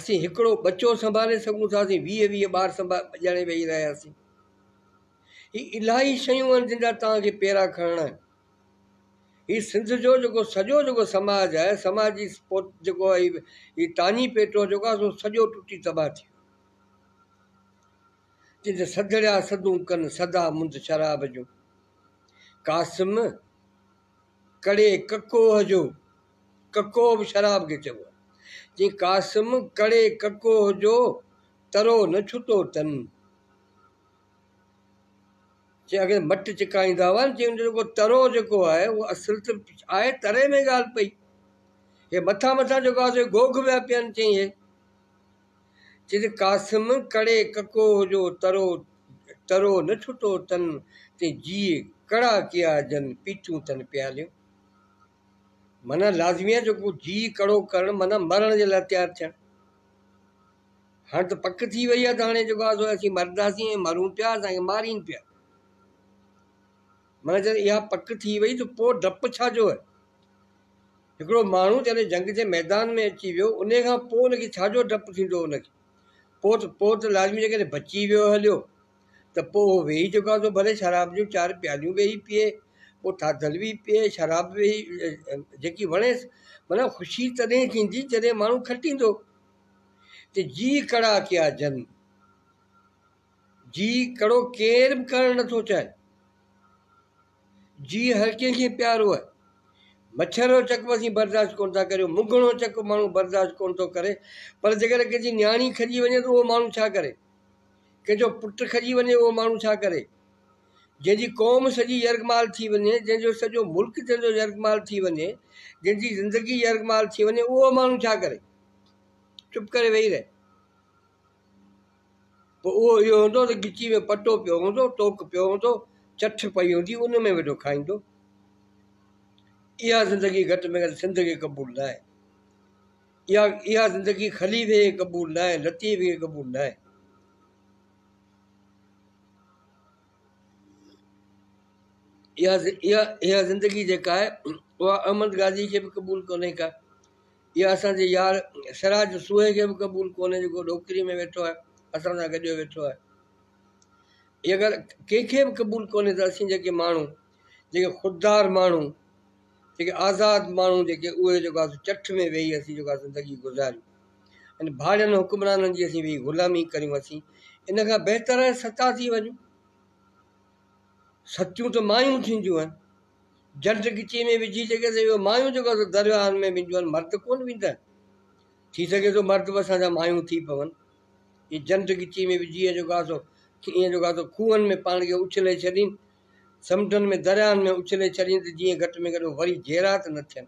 اسين هڪڙو ٻچو سنڀالي سگهون ٿا اسين ويهه ويهه ٻار سنڀا ڄڻي ويهي رهياسين هي الاهي شيون آهن جن جا توهان کي پيرا کڻڻا آهن هي سنڌ جو جيڪو سڄو جيڪو سماج آهي، سماجي جيڪو آهي هي تاڃي پيٽو جيڪو آهي سو سڄو ٽٽي تباهه ٿي ويو. جن جا سڌڙيا سڌون ڪن سدا منڌ شراب جون. قاسم ڪڙي ڪڪوهه جو، ڪڪوهه به شراب کي چئبو آهي. چي قاسم ڪڙي ڪڪوهه جو ترو نه ڇٽو تن. چي اڳي مٽ چڪائيندا هئا نه چي ان جو جيڪو ترو جيڪو آهي اهو اصل ته آهي تري ۾ ڳالهه پئي هي مٿان مٿان جيڪو آهي سو گوگهه پيا پين چئي هي چي ته قاسم ڪڙي ڪڪو جو ترو ترو نه ڇٽو تن تي جيء ڪڙا ڪيا جن پيتيون تن پياليون معنيٰ لازمي آهي جيڪو جيء ڪڙو ڪرڻ معنيٰ مرڻ جي لاء تيار ٿيڻ هاڻ ته پڪ ٿي وئي آهي ته هاڻي جيڪو آهي سو اسين مرنداسين ۽ مرون پيا اسان کي مارين پيا. معنيٰ جڏهن اها پڪ ٿي وئي ته پوء ڊپ ڇا جو آهي؟ هڪڙو ماڻهو جڏهن جنگ جي ميدان ۾ اچي ويو ان کان پوء ان کي ڇا جو ڊپ ٿيندو ان کي پوء ته پوء ته لازمي جيڪڏهن بچي ويو هليو ته پوء اهو ويهي جيڪو آهي سو ڀلي شراب جون چار پياليون ويهي پيئي پوء ٿاڌل به پيئي شراب به ويهي جيڪي وڻيس معنيٰ خوشي تڏهن ٿيندي جڏهن ماڻهو کٽيندو. ته جي ڪڙا ڪيا جن. جي ڪڙو ڪير به ڪرڻ نٿو چاهي. جي هر ڪنهن کي پيارو آهي. مڇر جو چڪ به اسين برداشت ڪونه ٿا ڪريون، منگهڻو چڪ به ماڻهو برداشت ڪونه ٿو ڪري، پر جيڪڏهن ڪنهن جي نياڻي کڄي وڃي ته اهو ماڻهو ڇا ڪري؟ ڪنهن جو پٽ کڄي وڃي اهو ماڻهو ڇا ڪري؟ جنهن جي قوم سڄي يرغمال ٿي وڃي، جنهن جو سڄو ملڪ جنهن جو يرغمال ٿي وڃي، جنهن جي زندگي يرغمال ٿي وڃي اهو ماڻهو ڇا ڪري؟ چپ ڪري ويهي رهي. پوء اهو اهو هوندو ته ڳچي ۾ پٽو پيو هوندو، ٽوڪ پيو هوندو، چٺ پئي هوندي، ان ۾ ويٺو کائيندو. اها زندگي گهٽ ۾ گهٽ سنڌ کي قبول نه آهي. اها اها زندگي خليفي کي قبول نه آهي، لطيف کي قبول نه آهي. اها اها اها زندگي جيڪا آهي اها احمد غازي کي به قبول ڪونهي ڪا. اها اسان جي يار سراج سوهي کي به قبول ڪونهي جيڪو ڏوڪري ۾ ويٺو آهي اسان سان گڏيو ويٺو آهي. اها ڳالهه ڪنهن کي به قبول ڪونهي ته اسين جيڪي ماڻهو جيڪي خوددار ماڻهو جيڪي آزاد ماڻهو جيڪي اهي جيڪو آهي چٺ ۾ ويهي اسين جيڪو آهي زندگي گذاريون ۽ ڀاڙين حڪمرانن جي اسين ويهي غلامي ڪريون اسين ان کان بهتر آهي ستا ٿي وڃون. ستيون ته مايون ٿينديون آهن. جنڊ ڳچيء ۾ وجهي جيڪي سي اهي مايون جيڪو سو درياهن ۾ وينديون آهن، مرد ڪونه ويندا آهن. ٿي سگهي ٿو مرد به اسان جا مايون ٿي پون. اهي جنڊ ڳچي ۾ وجهي ۽ جيڪو آهي سو ائين جيڪو آهي سو کوهن ۾ پاڻ کي اڇلي ڇڏين، سمنڊن ۾ درياهن ۾ اڇلي ڇڏين ته جيئن گهٽ ۾ گهٽ وري جيئرا ته نه ٿين.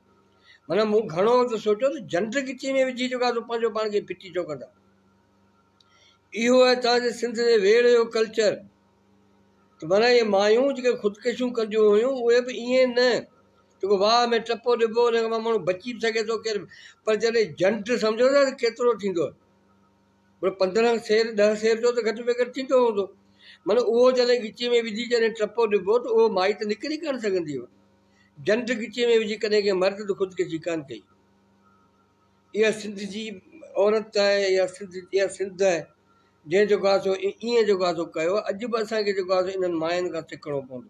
معنيٰ مون گهڻو وقت سوچيو ته جنڊ ڳچي ۾ وجهي جيڪو آهي سو پنهنجو پاڻ کي ڦٽي ڇو ڪندا. اهو آهي توهان جي سنڌ جي ويڙهه جو ڪلچر ته معنيٰ اهي مايون جيڪي خودڪشيون ڪنديون هيون اهي به ائين نه جيڪو واهه ۾ ٽپو ڏبو ان کان ماڻهو بچي به سگهي ٿو ڪير پر جڏهن جنڊ سمجهو ٿا ته ڪيترو ٿيندو پر 15 سير 10 سير جو ته گهٽ ۾ گهٽ ٿيندو هوندو معنيٰ اهو جڏهن ڳچي ۾ وجهي جڏهن ٽپو ڏبو ته اهو مائي ته نڪري ڪانه سگهندي هئي جنڊ ڳچي ۾ وجهي ڪڏهن ڪنهن مرد ته خودڪشي ڪانه ڪئي. اها سنڌ جي عورت آهي يا سنڌ اها سنڌ آهي جنهن جيڪو آهي سو ائين جيڪو آهي سو ڪيو اڄ به اسان کي جيڪو آهي سو انهن ماين کان سکڻو پوندو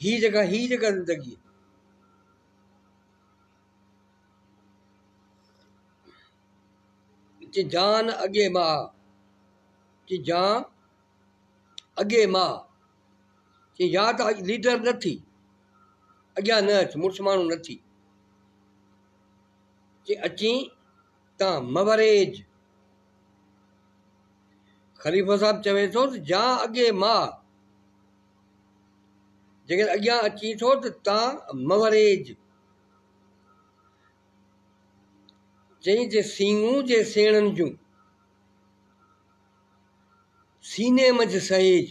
هي جيڪا هي جيڪا زندگي چي جان اڳي ماء چي جان اڳي ماء چي يا ته ليڊر نه ٿي اڳيان نه اچ مڙس ماڻهو نه ٿي چي اچين تان موريج. خليفو صاحب چوي ٿو ته جان اڳي ماء، جيڪڏهن اڳيان اچين ٿو ته تان موريج. چئين جي سينگون جي سيڻن جون، سيني منجهه سهيج.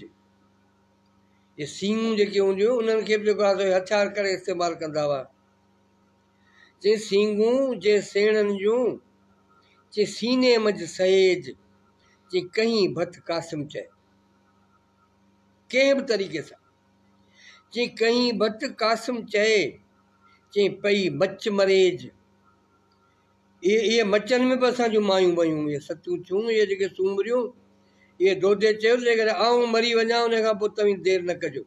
اهي سينگون جيڪي هونديون هيون انهن کي به جيڪو آهي سو هٿيار ڪري استعمال ڪندا هئا. چي سينگون جي سيڻن جون، چي سيني منجهه سهيج، چي ڪهين ڀت قاسم چئي. ڪنهن به طريقي سان. چي ڪهين ڀت قاسم چئي، چي پئي مچ مريج. اهي اهي مچن ۾ به اسان جون مايون ويون، اهي ستون ٿيون، اهي جيڪي سومريون، اهي دودي چيو ته جيڪڏهن آئون مري وڃان ان کان پوء توهين دير نه ڪجو.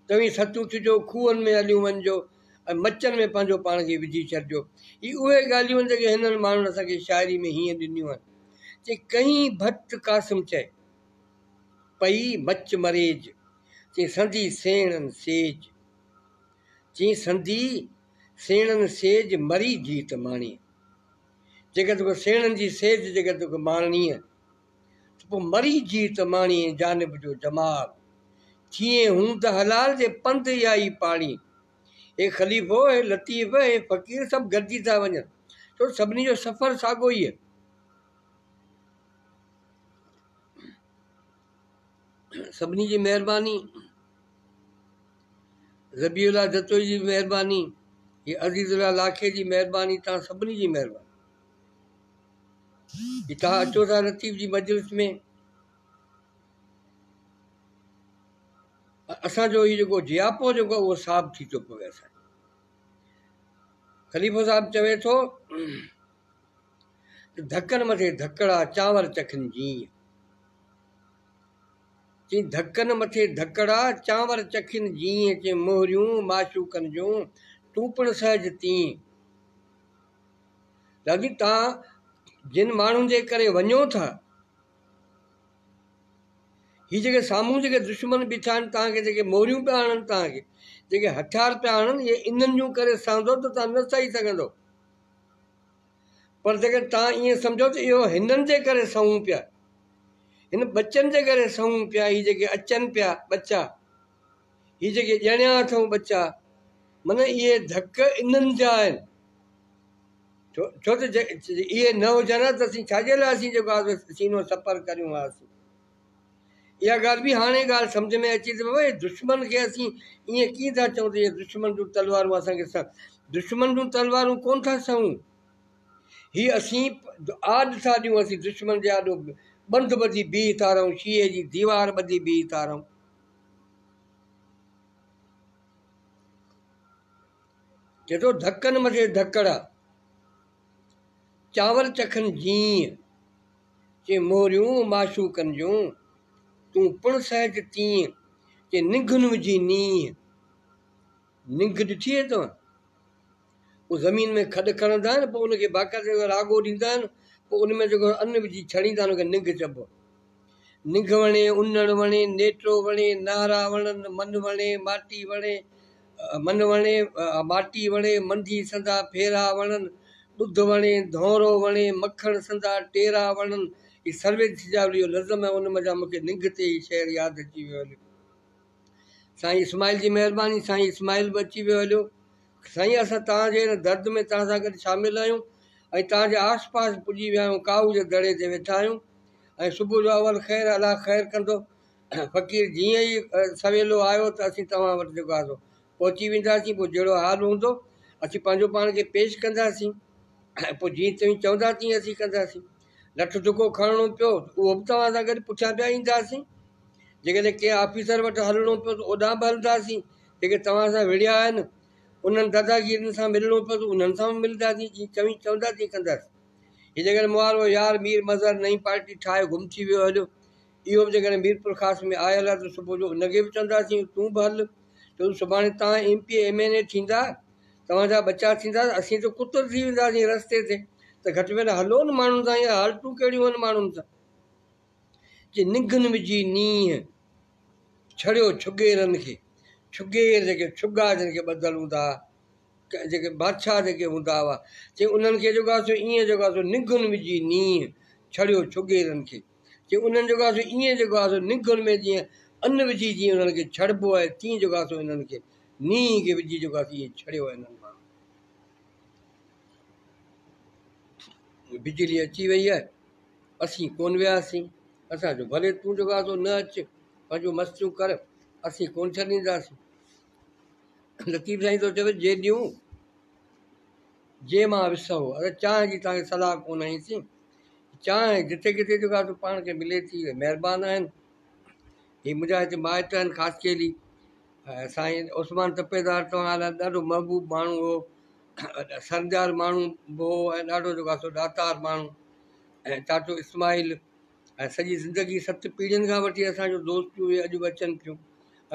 توهين ستون ٿجو، کوهن ۾ هليون وڃجو ۽ مچن ۾ پنهنجو پاڻ کي وجهي ڇڏجو. هي اهي ڳالهيون آهن جيڪي هنن ماڻهن اسان کي شاعري ۾ هيئن ڏنيون آهن. چي ڪهين ڀٽ قاسم چئي، پئي مچ مريج، چي سندي سيڻن سيج، چي سندي سيڻن سيج مري جيت ماڻي. جيڪڏهن توکي سيڻن جي سيج جيڪڏهن توکي ماڻڻي آهي ته پوء مري جيت ماڻي جانب جو جمال. ٿئين هوند حلال جي پنڌ اها ئي پاڻي. هي خليفو، هي لطيف، هي فقير سڀ گڏجي ٿا وڃن ڇو ته سڀني جو سفر ساڳيو ئي آهي. سڀني جي مهرباني. ذبيح الله جتوئي جي به مهرباني، هي عزيز الله لاکي جي مهرباني، توهان سڀني جي مهرباني. هي توهان اچو ٿا لطيف جي مجلس ۾. اسان جو هي جيڪو جياپو جيڪو اهو صاف ٿي ٿو پوي اسان جو. خليفو صاحب چوي ٿو ته ڌڪن مٿي ڌڪڙا چانور چکن جيئن. چي ڌڪن مٿي ڌڪڙا چانور چکن جيئن، چي مهريون معشوقن جون تون پڻ سهج تيئن. دادي تان جن ماڻهن جي ڪري وڃو ٿا، هي جيڪي سامهون جيڪي دشمن بيٺا آهن توهان کي جيڪي موريون پيا هڻن توهان کي جيڪي هٿيار پيا هڻن اهي انهن جون ڪري سهندو ته توهان نه سهي سگهندو پر جيڪڏهن توهان ائين سمجهو ته اهو هنن جي ڪري سهون پيا هن ٻچن جي ڪري سهون پيا هي جيڪي اچن پيا ٻچا هي جيڪي ڄڻيا اٿئون ٻچا معنيٰ اهي ڌڪ انهن جا آهن ڇو ڇو ته اهي نه هجن ها ته اسين ڇا جي لاء اسين جيڪو آهي سينو سپر ڪريون ها اسين اها ڳالهه به هاڻي ڳالهه سمجهه ۾ اچي ته بابا دشمن کي اسين ائين ڪيئن ٿا چئون ته اهي دشمن جون تلوارون اسان کي دشمن جون تلوارون ڪون ٿا سهون هي اسين آڏ ٿا ڏيون اسين دشمن جي آڏو ٻنڌ ٻڌي بيهي ٿا رهون شيهي جي ديوار ٻڌي بيهي ٿا رهون چئي ٿو ڌڪن مٿي ڌڪڙا، چانور چکن جيئن، چي موريون معشوقن جون، تون پڻ سهج تيئن، چي ننگهن وجهي نينهن. ننگهه ڏٺي اٿو؟ هو زمين ۾ کڏ کڻندا آهن، پوء ان کي باقاعده راڳو ڏيندا آهن، پوء ان ۾ جيڪو ان وجهي ڇڙيندا آهن، ان کي ننگهه چئبو آهي. ننگهه وڻي، انڙ وڻي، نيٽو وڻي، نهرا وڻن، من وڻي، ماٽي وڻي، من وڻي، ماٽي وڻي، منڌي سندا ڦيرا وڻن، ڏڌ وڻي، ڌونرو وڻي، مکڻ سندا ٽيرا وڻن. هي سرويچ سجاولي جو نظم آهي، ان منجهان مون کي ننگ تي هي شعر ياد اچي ويو هليو. سائين اسماعيل جي مهرباني، سائين اسماعيل به اچي ويو هليو. سائين اسان توهان جي هن درد ۾ توهان سان گڏ شامل آهيون ۽ توهان جي آس پاس پڄي ويا آهيون، ڪاهو جي دڙي تي ويٺا آهيون ۽ صبح جو اول خير الله خير ڪندو. فقير جيئن ئي سويلو آيو ته اسين توهان وٽ جيڪو آهي سو پهچي وينداسين، پوء جهڙو حال هوندو اسين پنهنجو پاڻ کي پيش ڪنداسين ۽ پوء جيئن توهين چوندا تيئن اسين ڪنداسين. لٺ ڌڪو کڻڻو پيو ته اهو به توهان سان گڏ پٺيان پيا اينداسين. جيڪڏهن ڪنهن آفيسر وٽ هلڻو پيو ته اوڏانهن به هلنداسين. جيڪي توهان سان وڙهيا آهن انهن داداگيرن سان ملڻو پيو ته انهن سان به ملنداسين. جيئن توهين چوندا تيئن ڪنداسين. هي جيڪڏهن مون وارو يار مير مظهر نئين پارٽي ٺاهي گم ٿي ويو هليو، اهو به جيڪڏهن ميرپورخاص ۾ آيل آهي ته صبح جو ان کي به چونداسين تون به هل، ڇو ته سڀاڻي توهان M P A M N A ٿيندا، توهان جا ٻچا ٿيندا ته اسين ته ڪتر ٿي وينداسين رستي تي ته گهٽ ۾ گهٽ هلو نه ماڻهن سان، اهي حالتون ڪهڙيون آهن ماڻهن سان. چي ننگهن وجهي نينهن ڇڙيو ڇڳيرن کي، ڇڳير جيڪي ڇڳا جن کي ٻڌل هوندا هئا، جيڪي بادشاهه جيڪي هوندا هئا، چي انهن کي جيڪو آهي سو ائين جيڪو آهي سو ننگهن وجهي نينهن ڇڙيو ڇڳيرن کي. چي انهن جيڪو آهي سو ائين جيڪو آهي سو ننگهن ۾ جيئن ان وجهي جيئن انهن کي ڇڙبو آهي تيئن جيڪو آهي سو انهن کي نينهن کي وجهي جيڪو آهي سو ائين ڇڙيو آهي انهن ماڻهن. بجلي اچي وئي آهي اسين ڪونه وياسين اسان چيو ڀلي تون جيڪو آهي سو نه اچ پنهنجون مستيون ڪر اسين ڪونه ڇڏينداسين. لطيف سائين ٿو چوي جيڏيون جي مان وسهو اگر چانهه جي توهان کي صلاح ڪونه هنئيسين چانهه جتي ڪٿي جيڪو آهي سو پاڻ کي ملي ٿي مهربان آهن هي منهنجا هتي مائٽ آهن خاصخيلي سائين عثمان تپيدار توهان لاء ڏاڍو محبوب ماڻهو هو سردار ماڻهو به هو ۽ ڏاڍو جيڪو آهي سو ڏاتار ماڻهو ۽ چاچو اسماعيل ۽ سڄي زندگي ست پيڙهين کان وٺي اسان جون دوستيون اهي اڄ به اچن پيون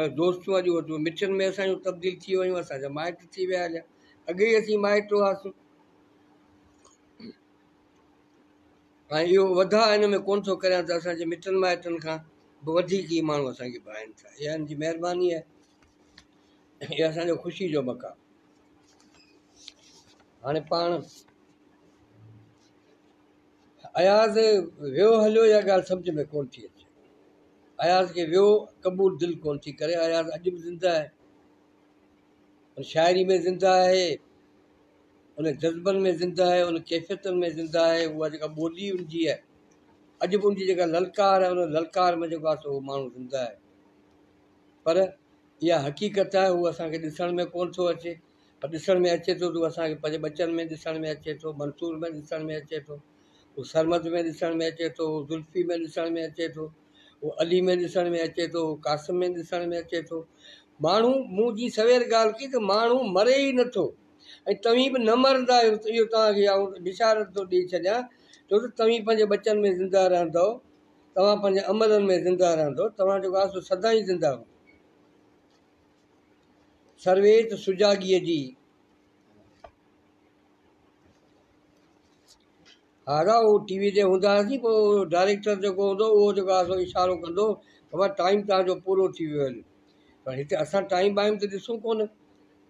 ۽ دوستيون اڄ اهي مٺين ۾ اسان جون تبديل ٿي ويون اسان جا مائٽ ٿي ويا هليا اڳي ئي اسين مائٽ هئاسون ۽ اهو وڌاء ان ۾ ڪونه ٿو ڪريان ته اسان جي مٽن مائٽن کان به وڌيڪ هي ماڻهو اسان کي ڀائين ٿا. اها هن جي مهرباني آهي. اهو اسان جو خوشي جو مقام. هاڻي پاڻ اياز ويو هليو اها ڳالهه سمجهه ۾ ڪونه ٿي اچي. اياز کي ويو قبول دل ڪونه ٿي ڪري. اياز اڄ به زنده آهي. ان شاعري ۾ زنده آهي. ان جذبن ۾ زنده آهي، ان ڪيفيتن ۾ زنده آهي، اها جيڪا ٻولي ان جي آهي، اڄ به ان جي جيڪا للڪار آهي، ان للڪار ۾ جيڪو آهي سو اهو ماڻهو زنده آهي. پر اها حقيقت آهي، هو اسان کي ڏسڻ ۾ ڪونه ٿو اچي، پر ڏسڻ ۾ اچي ٿو ته هو اسان کي پنهنجي ٻچن ۾ ڏسڻ ۾ اچي ٿو، منصور ۾ ڏسڻ ۾ اچي ٿو، هو سرمد ۾ ڏسڻ ۾ اچي ٿو، هو زلفي ۾ ڏسڻ ۾ اچي ٿو، هو علي ۾ ڏسڻ ۾ اچي ٿو، هو قاسم ۾ ڏسڻ ۾ اچي ٿو. ماڻهو، مون جي سوير ڳالهه ڪئي ته ماڻهو مري ئي نٿو ۽ توهين به نه مرندا آهيو ته اهو توهان کي آئون بشارت ٿو ڏيئي ڇڏيان ڇو ته توهين پنهنجي ٻچن ۾ زنده رهندؤ، توهان پنهنجي عملن ۾ زنده رهندؤ، توهان جيڪو آهي سو سدائين زنده هوندؤ. سرويچ سجاڳيء جي. ها ادا اهو ٽي وي تي هوندا هئاسين پوء ڊائريڪٽر جيڪو هوندو اهو جيڪو آهي سو اشارو ڪندو بابا ٽائيم توهان جو پورو ٿي ويو هلي پر هتي اسان ٽائيم وائيم ته ڏسون ڪونه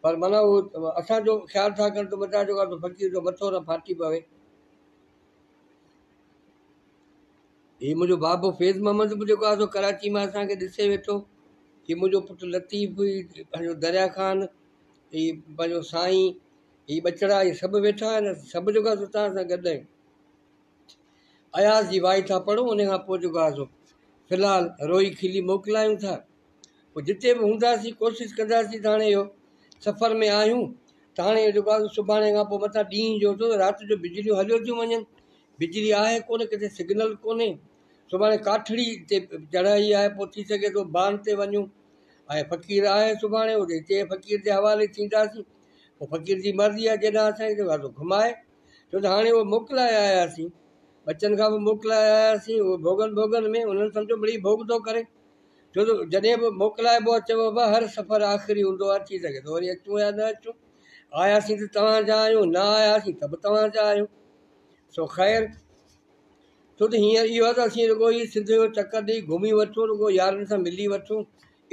پر معنيٰ اهو اسان جو خيال ٿا ڪن ته متان جيڪو آهي سو فقير جو مٿو نه ڦاٽي پوي. هي منهنجو بابو فيض محمد به جيڪو آهي سو ڪراچي مان اسان کي ڏسي ويٺو. هي منهنجو پٽ لطيف، هي پنهنجو دريا خان، هي پنهنجو سائين، هي ٻچڙا هي سڀ ويٺا آهن، اسين سڀ جيڪو آهي سو توهان سان گڏ آهيون. اياز جي وائي ٿا پڙهون ان کان پوء جيڪو آهي سو في الحال روئي کلي موڪلايون ٿا. پوء جتي به هونداسين ڪوشش ڪنداسين ته هاڻي اهو سفر ۾ آهيون ته هاڻي جيڪو آهي سو سڀاڻي کان پوء متان ڏينهن جو ٿو رات جو بجليون هليو ٿيون وڃن بجلي آهي ڪونه ڪٿي سگنل ڪونهي سڀاڻي ڪاٺڙي تي چڙهائي آهي پوء ٿي سگهي ٿو بان تي وڃون ۽ فقير آهي سڀاڻي اتي هتي فقير جي حوالي ٿينداسين پوء فقير جي مرضي آهي جيڏانهن اسان کي چوي گهمائي ڇو ته هاڻي اهو موڪلائي آياسين ٻچن کان به موڪلائي آياسين اهو ڀوڳن ڀوڳن ۾ انهن سمجهو مڙئي ڀوڳ ٿو ڪري ڇو ته جڏهن به موڪلائبو آهي چئبو آهي هر سفر آخري هوندو آهي ٿي سگهي ٿو وري اچون يا نه اچون آياسين ته توهان جا آهيون نه آياسين ته به توهان جا آهيون سو خير ڇو ته هينئر اهو آهي ته اسين رڳو هي سنڌ جو چڪر ڏئي گهمي وٺون رڳو يارن سان ملي وٺون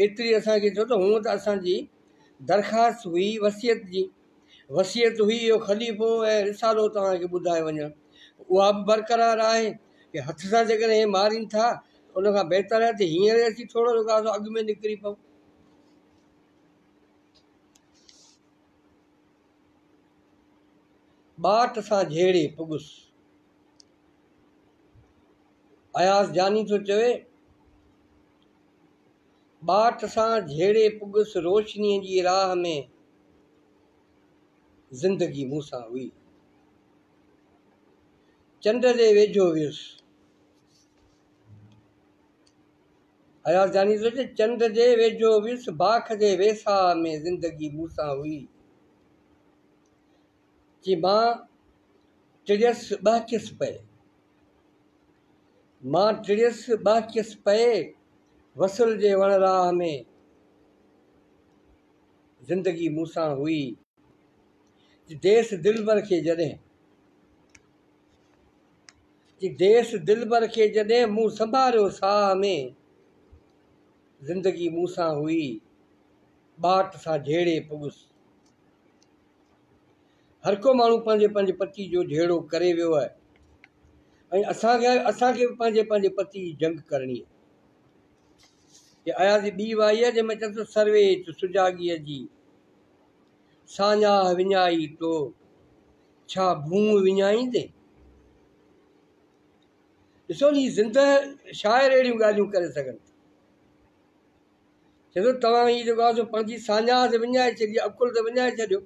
ايتري اسان کي ڇو ته هونء ته اسان جي درخواست هئي وصيت جي وصيت هئي اهو خليفو ۽ رسالو توهان کي ٻڌائي وڃڻ اها به برقرار آهي ڪي هٿ سان جيڪڏهن هي مارين ٿا ته ان کان بهتر آهي ته هينئر ئي اسين ٿورو جيڪو آهي سو اڳ ۾ نڪري پئون. ٻاٽ سان جهيڙي پڳس. اياز جاني ٿو چوي، ٻاٽ سان جهيڙي پڳس روشنيء جي راهه ۾ زندگي مون سان هئي. چنڊ جي ويجهو ويس. اياز جاني ٿو چئي، چنڊ جي ويجهو ويس باک جي ويساهه ۾ زندگي مون سان هئي. چي مان ٽڙيس ٻهڪيس پئي. مان ٽڙيس ٻهڪيس پئي وصل جي وڻ راهه ۾ زندگي مون سان هئي. ديس دلبر کي جڏهن. چي ديس دلبر کي جڏهن مون سنڀاريو ساهه ۾، زندگي مون سان هئي، ٻاٽ سان جهيڙي پڳس. هر ڪو ماڻهو پنهنجي پنهنجي پتي جو جهيڙو ڪري ويو آهي ۽ اسان کي اسان کي به پنهنجي پنهنجي پتي جي جنگ ڪرڻي آهي. هي اياز جي ٻي وائي آهي جنهن ۾ چوي ٿو سرويچ سجاڳيء جي ساڃاهه وڃائي تو ڇا ڀونء وڃائيندين؟ ڏسو ني زنده شاعر اهڙيون ڳالهيون ڪري سگهن ٿا. چئي ٿو توهان هي جيڪو آهي سو پنهنجي ساڃاهه ته وڃائي ڇڏي، عقل ته وڃائي ڇڏيو.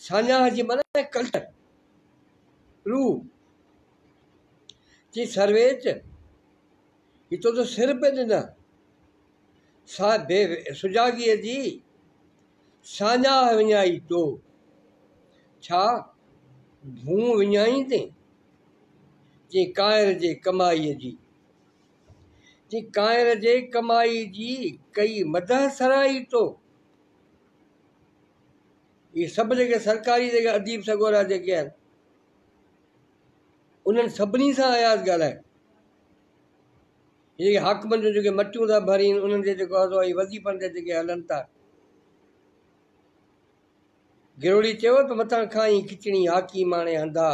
ساڃاهه جي معنيٰ ڪلچر، روح. چي سرويچ هي تو ته سر پئي ڏنا. سا بي سجاڳيء جي ساڃاهه وڃائي تو، ڇا ڀونء وڃائيندين؟ چي ڪانئر جي ڪمائيء جي، چي ڪانئر جي ڪمائي جي ڪئي مدح سرائي تو. اهي سڀ جيڪي سرڪاري جيڪي اديب سڳورا جيڪي آهن، انهن سڀني سان اياز ڳالهائي. هي جيڪي حاڪمن جون جيڪي مٽيون ٿا ڀرين انهن جي جيڪو آهي سو اهي وظيفن تي جيڪي هلن ٿا. گروڙي چيو ته متان کائين کچڻي حاڪيماڻي هنڌا،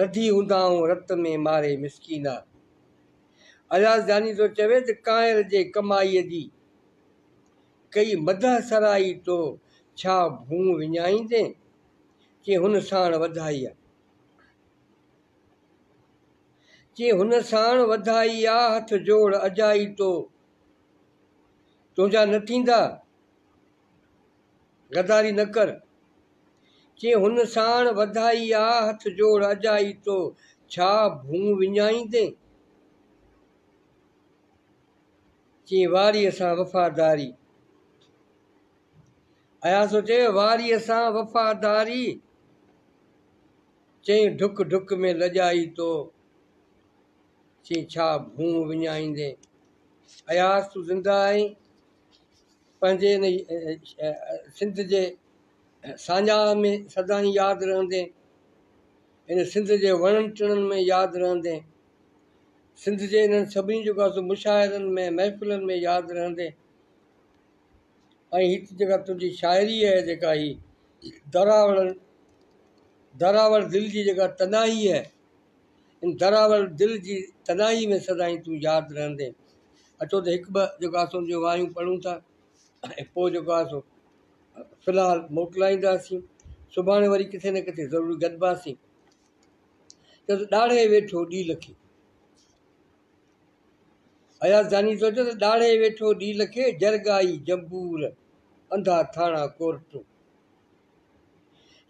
رڌي هوندائون رت ۾ ماري مسڪينا. اياز جاني ٿو چوي ته ڪانئر جي ڪمائيء جي ڪئي مدح سرائي تو ڇا ڀونء وڃائيندين، چي هن ساڻ وڌائي آ. چي هن ساڻ وڌائي آ هٿ جوڙ اجائي تو تنهنجا نه ٿيندا غداري نه ڪر. چي هن ساڻ وڌائي آ هٿ جوڙ اجائي تو ڇا ڀونء وڃائيندين؟ چي واريء سان وفاداري. اياز ٿو چوي واريء سان وفاداري. چئين ڍڪ ڍڪ ۾ لڄائي تو، چئين ڇا ڀونء وڃائيندين. اياز تون زنده آهين، پنهنجي ان سنڌ جي ساڃاهه ۾ سدائين ياد رهندين، ان سنڌ جي وڻن ٽڻن ۾ ياد رهندين، سنڌ جي انهن سڀني جيڪو آهي سو مشاعرن ۾ محفلن ۾ ياد رهندين ۽ هت جيڪا تنهنجي شاعري آهي جيڪا هي دراوڙن دراوڙ دل جي جيڪا تنهائي آهي، ان دراوڙ دل جي تنهائي ۾ سدائين تون ياد رهندين. اچو ته هڪ ٻه جيڪو آهي سو ان جون وايون پڙهون ٿا ۽ پوء جيڪو آهي سو في الحال موڪلائينداسين. سڀاڻي وري ڪٿي نه ڪٿي ضرور گڏباسين. چئي ٿو ڏاڙهي ويٺو ڏيل کي. اياز جاني ٿو چئي ته ڏاڙهي ويٺو ڏيل کي جرڳائي جنبور انڌا ٿاڻا ڪورٽون.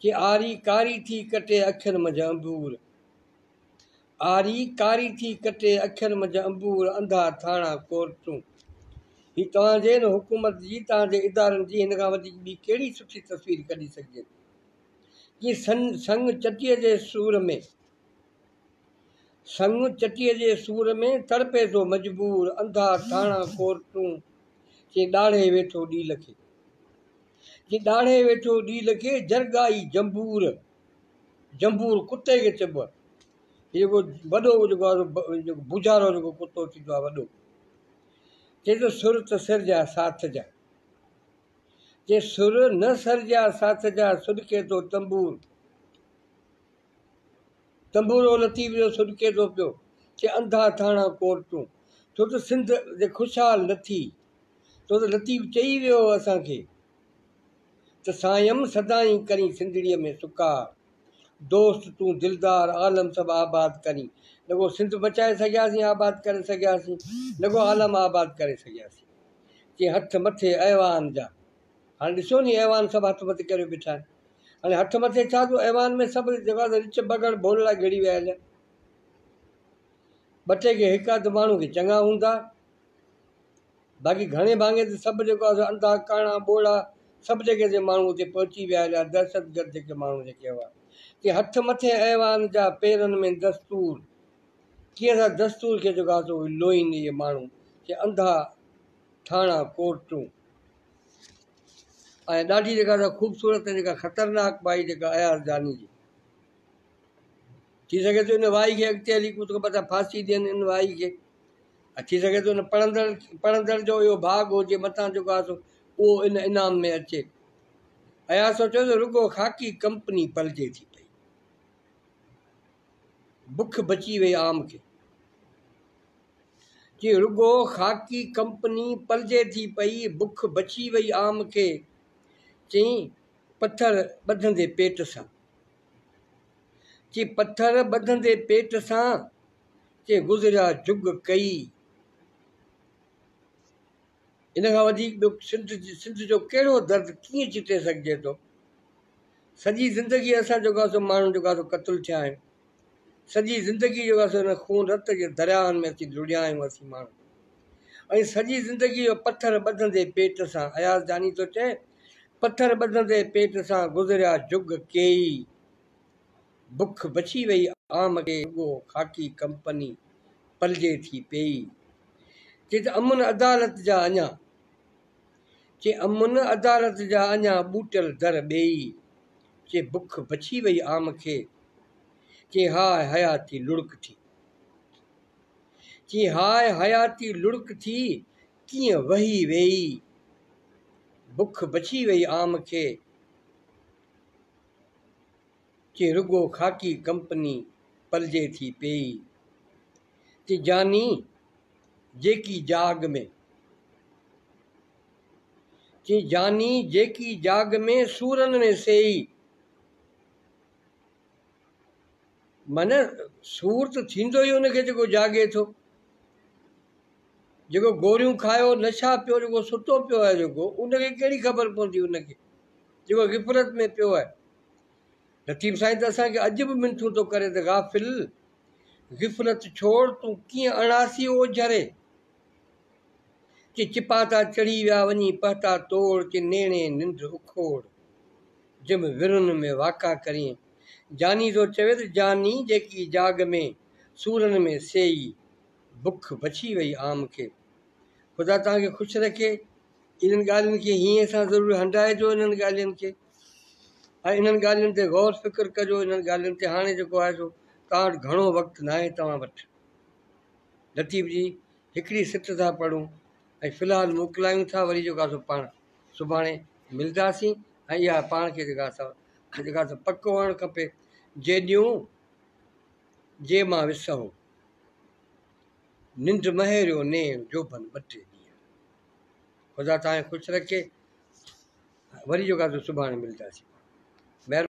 چي آري ڪاري ٿي ڪٽي اکين منجهه انبور. آري ڪاري ٿي ڪٽي اکين منجهه انبور انڌا ٿاڻا ڪورٽون. هي توهان جي هن حڪومت جي توهان جي ادارن جي هن کان وڌيڪ ٻي ڪهڙي سٺي تصوير ڪڍي سگهجي ٿي. ڪيئن سن سڱ چٽيء جي سور ۾. سڱ چٽيء جي سور ۾ تڙپي ٿو مجبور انڌا ٿاڻا ڪورٽون. چي ڏاڙهي ويٺو ڏيل کي. جي ڏاڙهي ويٺو ڏيل کي جرڳائي جنبور، جنبور ڪتي کي چئبو آهي. هي جيڪو وڏو جيڪو آهي جيڪو بوجهارو جيڪو ڪتو ٿيندو آهي وڏو. چئي ٿو سر ته سر جا ساٿ جا. چي سر نه سرجيا ساٿ جا سڏڪي ٿو تنبور. تنبورو لطيف جو سڏڪي ٿو پيو. چي انڌا ٿاڻا ڪورٽون. ڇو ته سنڌ جي خوشحال نه ٿي. ڇو ته لطيف چئي ويو هو اسان کي ته سائينم سدائين ڪرين سنڌڙيء ۾ سڪار. دوست تون دلدار عالم سڀ آباد ڪرين. نه ڪو سنڌ بچائي سگهياسين آباد ڪري سگهياسين نه ڪو عالم آباد ڪري سگهياسين. چي هٿ مٿي ايوان جا. هاڻي ڏسو ني ايوان سڀ هٿ مٿي ڪريو بيٺا آهن. هاڻي هٿ مٿي ڇا ٿيو ايوان ۾ سڀ جيڪو آهي رڇ بگهڙ ڀولڙا گهڙي ويا هليا. ٻه ٽي ڪي هڪ اڌ ماڻهو ڪي چڱا هوندا باقي گهڻي ڀاڱي ته سڀ جيڪو آهي سو انڌا ڪاڻا ٻوڙا سڀ جيڪي سي ماڻهو اتي پهچي ويا هليا دهشتگرد جيڪي ماڻهو جيڪي هئا ڪي هٿ مٿي ايوان جا پيرن ۾ دستور ڪيئن ٿا دستور کي جيڪو آهي سو لوئين اهي ماڻهو ڪي انڌا ٿاڻا ڪورٽون ۽ ڏاڍي جيڪا سا خوبصورت ۽ جيڪا خطرناڪ وائي جيڪا اياز جاني جي ٿي سگهي ٿو ان وائي کي اڳتي هلي ڪجهه خبر ته ڦاسي ڏين ان وائي کي ۽ ٿي سگهي ٿو ان پڙهندڙ پڙهندڙ جو اهو ڀاڳ هجي متان جيڪو آهي سو اهو ان انعام ۾ اچي. اياز ٿو چوي ته رڳو خاڪي ڪمپني پلجي ٿي پئي. بک بچي وئي عام کي. چي رڳو خاڪي ڪمپني پلجي ٿي پئي، بک بچي وئي عام کي. چئين پٿر ٻڌندي پيٽ سان. چي پٿر ٻڌندي پيٽ سان، چي گذريا جڳ ڪئي. ان کان وڌيڪ ٻيو سنڌ سنڌ جو ڪهڙو درد ڪيئن چٽي سگهجي ٿو. سڄي زندگي اسان جيڪو آهي سو ماڻهن جيڪو آهي سو قتل ٿيا آهيون. سڄي زندگي جيڪو آهي سو ان خون رت جي درياهن ۾ اسين لڙيا آهيون اسين ماڻهو ۽ سڄي زندگي جو پٿر ٻڌندي پيٽ سان اياز جاني ٿو چئي پٿر ٻڌندي پيٽ سان گذريا جڳ ڪيئي. بک بچي وئي عام کي رڳو خاڪي ڪمپني پلجي ٿي پيئي. چي ته امن عدالت جا اڃا چي امن عدالت جا اڃا ٻوٽيل در ٻيئي. چي بک بچي وئي عام کي چي هاء حياتي لڙڪ ٿي. چي هاء حياتي لڙڪ ٿي ڪيئن وهي ويئي. بک بچي وئي عام کي. چي رڳو خاڪي ڪمپني پلجي ٿي پيئي. چي جاني جيڪي جاڳ ۾. چي جاني جيڪي جاڳ ۾ سورن ۾ سيئي. معنيٰ سور ته ٿيندو ئي ان کي جيڪو جاڳي ٿو. جيڪو گوريون کايو نشا پيو جيڪو ستو پيو آهي جيڪو ان کي ڪهڙي خبر پوندي ان کي جيڪو غفلت ۾ پيو آهي. لطيف سائين ته اسان کي اڄ به منٿون ٿو ڪري ته غافل غفلت ڇوڙ تون ڪيئن اڻاسي اوجهري چي چپاتا چڙهي ويا وڃي پهتا توڙ چي نيڻي ننڊ اکوڙ جم ورن ۾ واڪا ڪرين جاني ٿو چوي ته جاني جيڪي جاڳ ۾ سورن ۾ سيئي بک بچي وئي عام کي. خدا توهان کي خوش رکي. انهن ڳالهين کي هينئين سان ضرور هنڊائجو انهن ڳالهين کي ۽ انهن ڳالهين تي غور فڪر ڪجو انهن ڳالهين تي هاڻي جيڪو آهي سو توهان وٽ گهڻو وقت ناهي توهان وٽ لطيف جي هڪڙي سٽ ٿا پڙهون ۽ في الحال موڪلايون ٿا وري جيڪو آهي سو پاڻ سڀاڻي ملداسين ۽ اها پاڻ کي جيڪا سا جيڪا سا پڪ هئڻ کپي جيڏيون جي مان وسهو ننڊ مهيريو نيڻ جوڀن ٻه ٽي ڏينهن. خدا توهان کي خوش رکي. وري جيڪو آهي سو سڀاڻي ملداسين پاڻ.